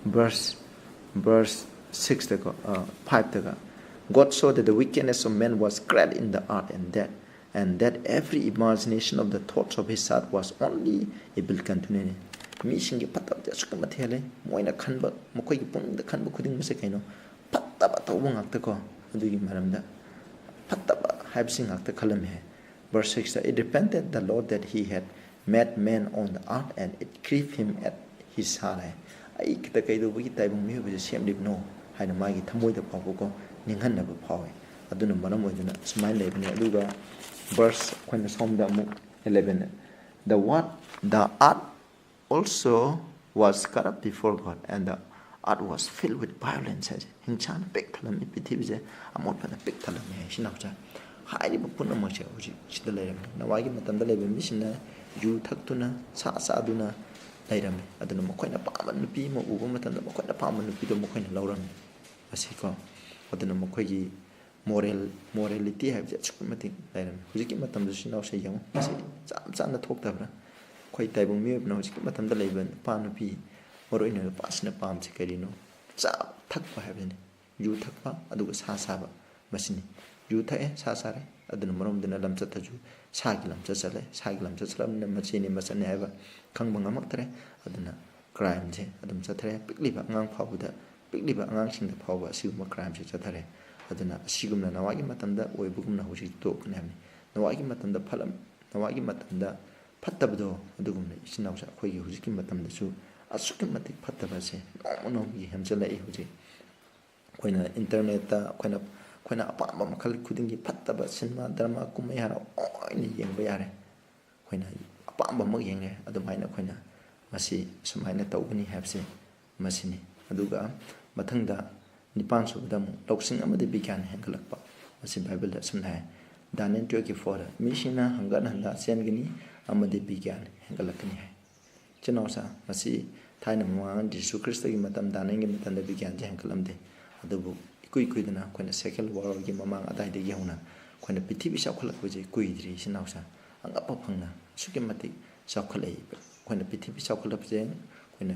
ꯚꯔꯁ, ꯚꯔꯁ ꯁꯤꯛꯁꯇꯀꯣ, ꯑ, ꯐꯥꯏꯚꯇꯒ, "God saw that the wickedness of man was great in the earth, and that, and that every imagination of the thoughts of his heart was only evil continually." ꯃꯤꯁꯤꯡꯒꯤ ꯐꯠꯇꯕꯗꯤ ꯑꯁꯨꯛꯀꯤ ꯃꯇꯤꯛ ꯍꯦꯜꯂꯦ꯫ ꯃꯣꯏꯅ ꯈꯟꯕ, ꯃꯈꯣꯏꯒꯤ ꯄꯨꯛꯅꯤꯡꯗ ꯈꯟꯕ ꯈꯨꯗꯤꯡꯃꯛꯁꯦ ꯀꯩꯅꯣ? ꯐꯠꯇꯕ ꯇꯧꯕ ꯉꯥꯛꯇꯀꯣ꯫ ꯑꯗꯨꯒꯤ ꯃꯔꯝꯗ ꯐꯠꯇꯕ ꯍꯥꯏꯕꯁꯤ ꯉꯥꯛꯇ ꯈꯜꯂꯝꯃꯦ ꯍꯥꯏ꯫ Verse six, "It repented the Lord that he had made man on the earth, and it grieved him at his heart" ꯍꯥꯏ꯫ "ꯑꯩ ꯈꯤꯇ ꯀꯩꯗꯧꯕꯒꯤ ꯇꯥꯏꯕꯪ ꯃꯤꯑꯣꯏꯕꯁꯦ ꯁꯦꯝꯂꯤꯕꯅꯣ?" ꯍꯥꯏꯅ ꯃꯥꯒꯤ ꯊꯃꯣꯏꯗ ꯐꯥꯎꯕꯀꯣ, ꯅꯤꯡꯍꯟꯅꯕ ꯐꯥꯎꯋꯦ꯫ ꯑꯗꯨꯅ ꯃꯔꯝ ꯑꯣꯏꯗꯨꯅ ꯁꯨꯃꯥꯏꯅ ꯂꯩꯕꯅꯦ꯫ ꯑꯗꯨꯒ ꯚꯔꯁ ꯑꯩꯈꯣꯏꯅ ꯁꯣꯝꯗ ꯑꯃꯨꯛ eleven, "The what, the earth also was corrupt before God, and the earth was filled with violence" ꯍꯥꯏꯁꯦ꯫ ꯍꯤꯡꯁꯥꯅ ꯄꯤꯛ ꯊꯜꯂꯝꯃꯤ, ꯄ꯭ꯔꯤꯊꯤꯕꯤꯁꯦ ꯑꯃꯣꯠꯄꯅ ꯄꯤꯛ ꯊꯜꯂꯝꯃꯤ ꯍꯥꯏ꯫ ꯏꯆꯤꯟ ꯏꯅꯥꯎꯁꯦ, ꯍꯥꯏꯔꯤꯕ ꯄꯨꯝꯅꯃꯛꯁꯦ ꯍꯧꯖꯤꯛ ꯁꯤꯗ ꯂꯩꯔꯝꯃꯤ꯫ ꯅꯣꯋꯥꯒꯤ ꯃꯇꯝꯗ ꯂꯩꯕ ꯃꯤꯁꯤꯡꯅ ꯌꯨ ꯊꯛꯇꯨꯅ, ꯁꯥ ꯆꯥꯗꯨꯅ ꯂꯩꯔꯝꯃꯤ꯫ ꯑꯗꯨꯅ ꯃꯈꯣꯏꯅ ꯄꯥꯝꯕ ꯅꯨꯄꯤ ꯑꯃ ꯎꯕ ꯃꯇꯝꯗ ꯃꯈꯣꯏꯅ ꯄꯥꯝꯕ ꯅꯨꯄꯤꯗꯣ ꯃꯈꯣꯏꯅ ꯂꯧꯔꯝꯃꯤ꯫ ꯑꯁꯤꯀꯣ, ꯑꯗꯨꯅ ꯃꯈꯣꯏꯒꯤ ꯃꯣꯔꯦꯜ, ꯃꯣꯔꯦꯂꯤꯇꯤ ꯍꯥꯏꯕꯁꯦ ꯑꯁꯨꯛꯀꯤ ꯃꯇꯤꯛ ꯂꯩꯔꯝꯃꯤ꯫ ꯍꯧꯖꯤꯛꯀꯤ ꯃꯇꯝꯗꯁꯨ ꯏꯆꯤꯟ ꯏꯅꯥꯎꯁꯦ ꯌꯦꯡꯉꯨ, ꯃꯁꯤ ꯆꯞ ꯆꯥꯅ ꯊꯣꯛꯇꯕ꯭ꯔꯥ? ꯑꯩꯈꯣꯏ ꯇꯥꯏꯕꯪ ꯃꯤꯑꯣꯏꯕꯅ ꯍꯧꯖꯤꯛꯀꯤ ꯃꯇꯝꯗ ꯂꯩꯕ ꯅꯨꯄꯥ ꯅꯨꯄꯤ, ꯃꯔꯨ ꯑꯣꯏꯅ ꯅꯨꯄꯥꯁꯤꯅ ꯄꯥꯝꯕꯁꯦ ꯀꯔꯤꯅꯣ? ꯆꯥꯕ ꯊꯛꯄ ꯍꯥꯏꯕꯁꯤꯅꯤ꯫ ꯌꯨ ꯊꯛꯄ, ꯑꯗꯨꯒ ꯁꯥ ꯆꯥꯕ, ꯃꯁꯤꯅꯤ꯫ ꯌꯨ ꯊꯛꯑꯦ, ꯁꯥ ꯆꯥꯔꯦ, ꯑꯗꯨꯅ ꯃꯔꯝ ꯑꯣꯏꯗꯨꯅ ꯂꯝꯆꯠꯇꯁꯨ ꯁꯥꯒꯤ ꯂꯝꯆꯠ ꯆꯠꯂꯦ꯫ ꯁꯥꯒꯤ ꯂꯝꯆꯠ ꯆꯠꯂꯕꯅꯤꯅ ꯃꯆꯦꯅꯤ ꯃꯆꯟꯅꯤ ꯍꯥꯏꯕ ꯈꯪꯕ ꯉꯝꯃꯛꯇ꯭ꯔꯦ꯫ ꯑꯗꯨꯅ ꯀ꯭ꯔꯥꯏꯝꯁꯦ ꯑꯗꯨꯝ ꯆꯠꯊꯔꯦ꯫ ꯄꯤꯛꯂꯤꯕ ꯑꯉꯥꯡ ꯐꯥꯎꯕꯗ, ꯄꯤꯛꯂꯤꯕ ꯑꯉꯥꯡꯁꯤꯡꯗ ꯐꯥꯎꯕ ꯑꯁꯤꯒꯨꯝꯕ ꯀ꯭ꯔꯥꯏꯝꯁꯦ ꯆꯠꯊꯔꯦ꯫ ꯑꯗꯨꯅ ꯑꯁꯤꯒꯨꯝꯅ ꯅꯋꯥꯒꯤ ꯃꯇꯝꯗ ꯑꯣꯏꯕꯒꯨꯝꯅ ꯍꯧꯖꯤꯛ ꯇꯣꯛꯀꯅꯤ ꯍꯥꯏꯕꯅꯤ꯫ ꯅꯋꯥꯒꯤ ꯃꯇꯝꯗ ꯐꯠꯂꯝ-, ꯅꯋꯥꯒꯤ ꯃꯇꯝꯗ ꯐꯠꯇꯕꯗꯣ, ꯑꯗꯨꯒꯨꯝꯅ ꯏꯆꯤꯟ ꯏꯅꯥꯎꯁꯦ ꯑꯩꯈꯣꯏꯒꯤ ꯍꯧꯖꯤꯛꯀꯤ ꯃꯇꯝꯗꯁꯨ ꯑꯁꯨꯛꯀꯤ ꯃꯇꯤꯛ ꯐꯠꯇꯕꯁꯦ ꯅꯣꯡꯃ ꯅꯣꯡꯃꯒꯤ ꯍꯦꯟꯖꯜꯂꯛꯏ ꯍꯧꯖꯤꯛ꯫ ꯑꯩꯈꯣꯏꯅ ꯏꯟꯇꯔꯅꯦꯠꯇ ꯑꯩꯈꯣꯏꯅ ꯑꯩꯈꯣꯏꯅ ꯑꯄꯥꯝꯕ ꯃꯈꯜ ꯈꯨꯗꯤꯡꯒꯤ ꯐꯠꯇꯕ ꯁꯤꯅꯦꯃꯥ, ꯗ꯭ꯔꯃꯥ, ꯀꯨꯝꯍꯩ ꯍꯔꯥꯎ ꯂꯣꯏꯅ ꯌꯦꯡꯕ ꯌꯥꯔꯦ꯫ ꯑꯩꯈꯣꯏꯅ ꯑꯄꯥꯝꯕꯃꯛ ꯌꯦꯡꯉꯦ꯫ ꯑꯗꯨꯃꯥꯏꯅ ꯑꯩꯈꯣꯏꯅ ꯃꯁꯤ ꯑꯁꯨꯃꯥꯏꯅ ꯇꯧꯒꯅꯤ ꯍꯥꯏꯕꯁꯦ ꯃꯁꯤꯅꯤ꯫ ꯑꯗꯨꯒ ꯃꯊꯪꯗ ꯅꯤꯄꯥꯟ ꯁꯨꯕꯗ ꯑꯃꯨꯛ ꯂꯧꯁꯤꯡ ꯑꯃꯗꯤ ꯕꯤꯒ꯭ꯌꯥꯟ ꯍꯦꯟꯒꯠꯂꯛꯄ꯫ ꯃꯁꯤ ꯕꯥꯏꯕꯜꯗ ꯑꯁꯨꯝꯅ ꯍꯥꯏ, ꯗꯥꯅꯤꯌꯦꯜ twelve ꯀꯤ four ꯗ, "ꯃꯤꯁꯤꯡꯅ ꯍꯪꯒꯠ ꯍꯟꯗ ꯆꯦꯟꯒꯅꯤ ꯑꯃꯗꯤ ꯕꯤꯒ꯭ꯌꯥꯟ ꯍꯦꯟꯒꯠꯂꯛꯀꯅꯤ" ꯍꯥꯏ꯫ ꯏꯆꯤꯟ ꯏꯅꯥꯎꯁꯥ, ꯃꯁꯤ ꯊꯥꯏꯅ ꯃꯃꯥꯡ ꯖꯤꯁꯨ ꯈ꯭ꯔꯤꯁꯇꯒꯤ ꯃꯇꯝ, ꯗꯥꯅꯤꯌꯦꯜꯒꯤ ꯃꯇꯝꯗ ꯕꯤꯒ꯭ꯌꯥꯟꯁꯦ ꯍꯦꯟꯒꯠꯂꯝꯗꯦ꯫ ꯑꯗꯨꯕꯨ ꯏꯀꯨꯏ ꯀꯨꯏꯗꯅ ꯑꯩꯈꯣꯏꯅ Second World War ꯒꯤ ꯃꯃꯥꯡ ꯑꯗꯥꯏꯗꯒꯤ ꯍꯧꯅ ꯑꯩꯈꯣꯏꯅ ꯄ꯭ꯔꯤꯊꯤꯕꯤ ꯆꯥꯎꯈꯠꯂꯛꯄꯁꯦ ꯀꯨꯏꯗ꯭ꯔꯤ, ꯏꯆꯤꯟ ꯏꯅꯥꯎꯁꯥ꯫ ꯑꯉꯛꯄ ꯐꯪꯅ ꯑꯁꯨꯛꯀꯤ ꯃꯇꯤꯛ ꯆꯥꯎꯈꯠꯂꯛꯏ꯫ ꯑꯩꯈꯣꯏꯅ ꯄ꯭ꯔꯤꯊꯤꯕꯤ ꯆꯥꯎꯈꯠꯂꯛꯄꯁꯦ ꯑꯩꯈꯣꯏꯅ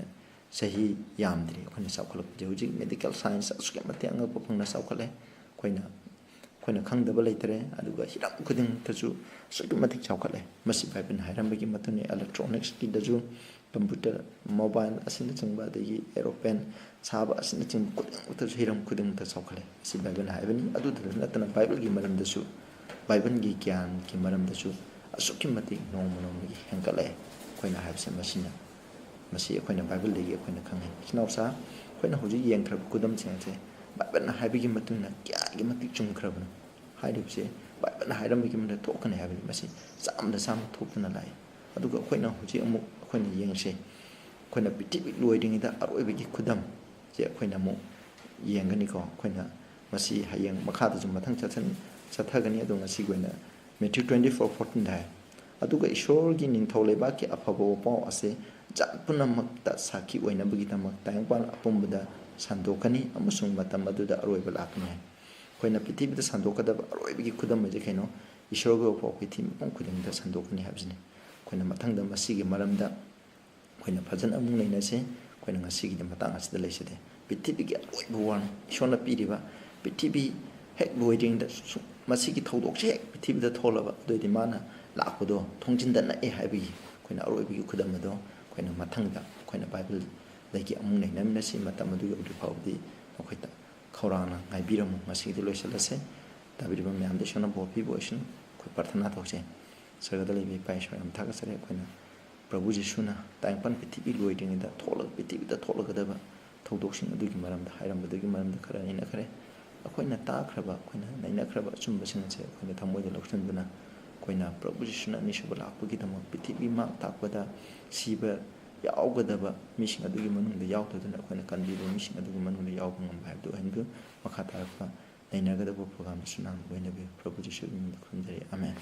ꯆꯍꯤ ꯌꯥꯝꯗ꯭ꯔꯤ ꯑꯩꯈꯣꯏꯅ ꯆꯥꯎꯈꯠꯂꯛꯄꯁꯦ꯫ ꯍꯧꯖꯤꯛ ꯃꯦꯗꯤꯀꯦꯜ ꯁꯥꯏꯟꯁ ꯑꯁꯨꯛꯀꯤ ꯃꯇꯤꯛ ꯑꯉꯛꯄ ꯐꯪꯅ ꯆꯥꯎꯈꯠꯂꯦ꯫ ꯑꯩꯈꯣꯏꯅ ꯑꯩꯈꯣꯏꯅ ꯈꯪꯗꯕ ꯂꯩꯇ꯭ꯔꯦ꯫ ꯑꯗꯨꯒ ꯍꯤꯔꯝ ꯈꯨꯗꯤꯡꯃꯛꯇꯁꯨ ꯑꯁꯨꯛꯀꯤ ꯃꯇꯤꯛ ꯆꯥꯎꯈꯠꯂꯦ꯫ ꯃꯁꯤ ꯕꯥꯏꯕꯜꯅ ꯍꯥꯏꯔꯝꯕꯒꯤ ꯃꯇꯨꯡ ꯏꯟꯅ ꯏꯂꯦꯛꯇ꯭ꯔꯣꯅꯤꯛꯁꯀꯤꯗꯁꯨ, ꯀꯝꯄ꯭ꯌꯨꯇꯔ, ꯃꯣꯕꯥꯏꯜ ꯑꯁꯤꯅꯆꯤꯡꯕ, ꯑꯗꯒꯤ ꯑꯦꯔꯣꯄ꯭ꯂꯦꯟ ꯁꯥꯕ ꯑꯁꯤꯅꯆꯤꯡꯕ ꯈꯨꯗꯤꯡꯃꯛꯇꯁꯨ, ꯍꯤꯔꯝ ꯈꯨꯗꯤꯡꯃꯛꯇ ꯆꯥꯎꯈꯠꯂꯦ꯫ ꯃꯁꯤ ꯕꯥꯏꯕꯜꯅ ꯍꯥꯏꯕꯅꯤ꯫ ꯑꯗꯨꯗ ꯅꯠꯇꯅ ꯕꯥꯏꯕꯜꯒꯤ ꯃꯔꯝꯗꯁꯨ, ꯕꯥꯏꯕꯜꯒꯤ ꯒ꯭ꯌꯥꯟꯒꯤ ꯃꯔꯝꯗꯁꯨ ꯑꯁꯨꯛꯀꯤ ꯃꯇꯤꯛ ꯅꯣꯡꯃ ꯅꯣꯡꯃꯒꯤ ꯍꯦꯟꯒꯠꯂꯛꯑꯦ꯫ ꯑꯩꯈꯣꯏꯅ ꯍꯥꯏꯕꯁꯦ ꯃꯁꯤꯅ, ꯃꯁꯤ ꯑꯩꯈꯣꯏꯅ ꯕꯥꯏꯕꯜꯗꯒꯤ ꯑꯩꯈꯣꯏꯅ ꯈꯪꯉꯤ꯫ ꯏꯆꯤꯟ ꯏꯅꯥꯎꯁꯥ, ꯑꯩꯈꯣꯏꯅ ꯍꯧꯖꯤꯛ ꯌꯦꯡꯈ꯭ꯔꯕ ꯈꯨꯗꯝꯁꯤꯡ ꯑꯁꯦ ꯕꯥꯏꯕꯜꯅ ꯍꯥꯏꯕꯒꯤ ꯃꯇꯨꯡ ꯏꯟꯅ ꯀꯌꯥꯒꯤ ꯃꯇꯤꯛ ꯆꯨꯝꯈ꯭ꯔꯕꯅꯣ? ꯍꯥꯏꯔꯤꯕꯁꯦ ꯕꯥꯏꯕꯜꯅ ꯍꯥꯏꯔꯝꯕꯒꯤ ꯃꯇꯨꯡ ꯏꯟꯅ ꯊꯣꯛꯀꯅꯤ ꯍꯥꯏꯕꯅꯤ꯫ ꯃꯁꯤ ꯆꯥꯝꯗ ꯆꯥꯝꯃ ꯊꯣꯛꯇꯨꯅ ꯂꯥꯛꯏ꯫ ꯑꯗꯨꯒ ꯑꯩꯈꯣꯏꯅ ꯍꯧꯖꯤꯛ ꯑꯃꯨꯛ ꯑꯩꯈꯣꯏꯅ ꯌꯦꯡꯁꯦ, ꯑꯩꯈꯣꯏꯅ ꯄ꯭ꯔꯤꯊꯤꯕꯤ ꯂꯣꯏꯗ꯭ꯔꯤꯉꯩꯗ ꯑꯔꯣꯏꯕꯒꯤ ꯈꯨꯗꯝꯁꯦ ꯑꯩꯈꯣꯏꯅ ꯑꯃꯨꯛ ꯌꯦꯡꯒꯅꯤꯀꯣ꯫ ꯑꯩꯈꯣꯏꯅ ꯃꯁꯤ ꯍꯌꯦꯡ ꯃꯈꯥꯗꯁꯨ ꯃꯊꯪ ꯆꯠꯊꯟ-, ꯆꯠꯊꯒꯅꯤ꯫ ꯑꯗꯣ ꯉꯁꯤꯒꯤ ꯑꯣꯏꯅ Matthew twenty four fourteen ꯗ ꯍꯥꯏ, "ꯑꯗꯨꯒ ꯏꯁꯣꯔꯒꯤ ꯅꯤꯡꯊꯧ ꯂꯩꯕꯥꯛꯀꯤ ꯑꯐꯕ ꯄꯥꯎ ꯑꯁꯤ ꯖꯥꯠ ꯄꯨꯝꯅꯃꯛꯇ ꯁꯥꯈꯤ ꯑꯣꯏꯅꯕꯒꯤꯗꯃꯛ ꯇꯥꯏꯕꯪꯄꯥꯟ ꯑꯄꯨꯝꯕꯗ ꯁꯟꯗꯣꯛꯀꯅꯤ, ꯑꯃꯁꯨꯡ ꯃꯇꯝ ꯑꯗꯨꯗ ꯑꯔꯣꯏꯕ ꯂꯥꯛꯀꯅꯤ" ꯍꯥꯏ꯫ ꯑꯩꯈꯣꯏꯅ ꯄ꯭ꯔꯤꯊꯤꯕꯤꯗ ꯁꯟꯗꯣꯛꯀꯗꯕ ꯑꯔꯣꯏꯕꯒꯤ ꯈꯨꯗꯝ ꯑꯁꯤ ꯀꯩꯅꯣ? ꯏꯁꯣꯔꯒꯤ ꯄꯥꯎ ꯄ꯭ꯔꯤꯊꯤꯕꯤ ꯃꯐꯝ ꯈꯨꯗꯤꯡꯗ ꯁꯟꯗꯣꯛꯀꯅꯤ ꯍꯥꯏꯕꯁꯤꯅꯤ꯫ ꯑꯩꯈꯣꯏꯅ ꯃꯊꯪꯗ ꯃꯁꯤꯒꯤ ꯃꯔꯝꯗ ꯑꯩꯈꯣꯏꯅ ꯐꯖꯅ ꯑꯃꯨꯛ ꯅꯩꯅꯁꯤ꯫ ꯑꯩꯈꯣꯏꯅ ꯉꯁꯤꯒꯤꯗꯤ ꯃꯇꯥꯡ ꯑꯁꯤꯗ ꯂꯩꯖꯗꯦ꯫ ꯄ꯭ꯔꯤꯊꯤꯕꯤꯒꯤ ꯑꯔꯣꯏꯕ ꯋꯥꯔꯅꯤ꯫ ꯏꯁꯣꯔꯅ ꯄꯤꯔꯤꯕ ꯄ꯭ꯔꯤꯊꯤꯕꯤ ꯍꯦꯛ ꯂꯣꯏꯗ꯭ꯔꯤꯉꯩꯗ ꯁꯨ-, ꯃꯁꯤꯒꯤ ꯊꯧꯗꯣꯛꯁꯦ ꯍꯦꯛ ꯄ꯭ꯔꯤꯊꯤꯕꯤꯗ ꯊꯣꯛꯂꯕ, ꯑꯗꯨꯑꯣꯏꯗꯤ ꯃꯥꯅ ꯂꯥꯛꯄꯗꯣ ꯊꯣꯡꯖꯤꯟꯗ ꯅꯛꯑꯦ ꯍꯥꯏꯕꯒꯤ ꯑꯩꯈꯣꯏꯅ ꯑꯔꯣꯏꯕꯒꯤ ꯈꯨꯗꯝ ꯑꯗꯣ ꯑꯩꯈꯣꯏꯅ ꯃꯊꯪꯗ ꯑꯩꯈꯣꯏꯅ ꯕꯥꯏꯕꯜꯗꯒꯤ ꯑꯃꯨꯛ ꯅꯩꯅꯃꯤꯟꯅꯁꯤ꯫ ꯃꯇꯝ ꯑꯗꯨ ꯌꯧꯗ꯭ꯔꯤ ꯐꯥꯎꯕꯗꯤ ꯅꯈꯣꯏꯗ ꯈꯧꯔꯥꯡꯅ ꯉꯥꯏꯕꯤꯔꯝꯃꯨ꯫ ꯉꯁꯤꯒꯤꯗꯤ ꯂꯣꯏꯁꯤꯜꯂꯁꯦ꯫ ꯇꯥꯕꯤꯔꯤꯕ ꯃꯌꯥꯝꯗ ꯏꯁꯣꯔꯅ ꯕꯣꯔ ꯄꯤꯕ ꯑꯣꯏꯁꯅꯨ꯫ ꯑꯩꯈꯣꯏ ꯄ꯭ꯔꯥꯊꯅꯥ ꯇꯧꯁꯦ꯫ ꯁꯔꯒꯗ ꯂꯩꯕ ꯏꯄꯥ ꯏꯁꯣꯔ, ꯌꯥꯝ ꯊꯥꯒꯠꯆꯔꯤ꯫ ꯑꯩꯈꯣꯏꯅ ꯄ꯭ꯔꯚꯨ ꯖꯤꯁꯨꯅ ꯇꯥꯏꯕꯪꯄꯥꯟ ꯄ꯭ꯔꯤꯊꯤꯕꯤ ꯂꯣꯏꯗ꯭ꯔꯤꯉꯩꯗ ꯊꯣꯛꯂꯒ, ꯄ꯭ꯔꯤꯊꯤꯕꯤꯗ ꯊꯣꯛꯂꯒꯗꯕ ꯊꯧꯗꯣꯛꯁꯤꯡ ꯑꯗꯨꯒꯤ ꯃꯔꯝꯗ ꯍꯥꯏꯔꯝꯕꯗꯨꯒꯤ ꯃꯔꯝꯗ ꯈꯔ ꯅꯩꯅꯈ꯭ꯔꯦ꯫ ꯑꯩꯈꯣꯏꯅ ꯇꯥꯈ꯭ꯔꯕ, ꯑꯩꯈꯣꯏꯅ ꯅꯩꯅꯈ꯭ꯔꯕ ꯑꯆꯨꯝꯕꯁꯤꯡ ꯑꯁꯦ ꯑꯩꯈꯣꯏꯅ ꯊꯃꯣꯏꯗ ꯂꯧꯁꯤꯟꯗꯨꯅ, ꯑꯩꯈꯣꯏꯅ ꯄ꯭ꯔꯚꯨ ꯖꯤꯁꯨꯅ ꯑꯅꯤꯁꯨꯕ ꯂꯥꯛꯄꯒꯤꯗꯃꯛ ꯄ꯭ꯔꯤꯊꯤꯕꯤ ꯃꯥꯛ ꯇꯥꯛꯄꯗ ꯁꯤꯕ ꯌꯥꯎꯒꯗꯕ ꯃꯤꯁꯤꯡ ꯑꯗꯨꯒꯤ ꯃꯅꯨꯡꯗ ꯌꯥꯎꯗꯗꯨꯅ, ꯑꯩꯈꯣꯏꯅ ꯀꯟꯕꯤꯕ ꯃꯤꯁꯤꯡ ꯑꯗꯨꯒꯤ ꯃꯅꯨꯡꯗ ꯌꯥꯎꯕ ꯉꯝꯕ ꯍꯥꯏꯕꯗꯨ ꯑꯣꯏꯍꯟꯕꯤꯌꯨ꯫ ꯃꯈꯥ ꯇꯥꯔꯛꯄ ꯅꯩꯅꯒꯗꯕ ꯄ꯭ꯔꯣꯒ꯭ꯔꯥꯝꯗꯁꯨ ꯅꯍꯥꯛꯅ ꯂꯣꯏꯅꯕꯤꯌꯨ꯫ ꯄ꯭ꯔꯚꯨ ꯖꯤꯁꯨꯒꯤ ꯃꯤꯡꯗ ꯈꯨꯔꯨꯝꯖꯔꯤ꯫ ꯑꯃꯦꯟ꯫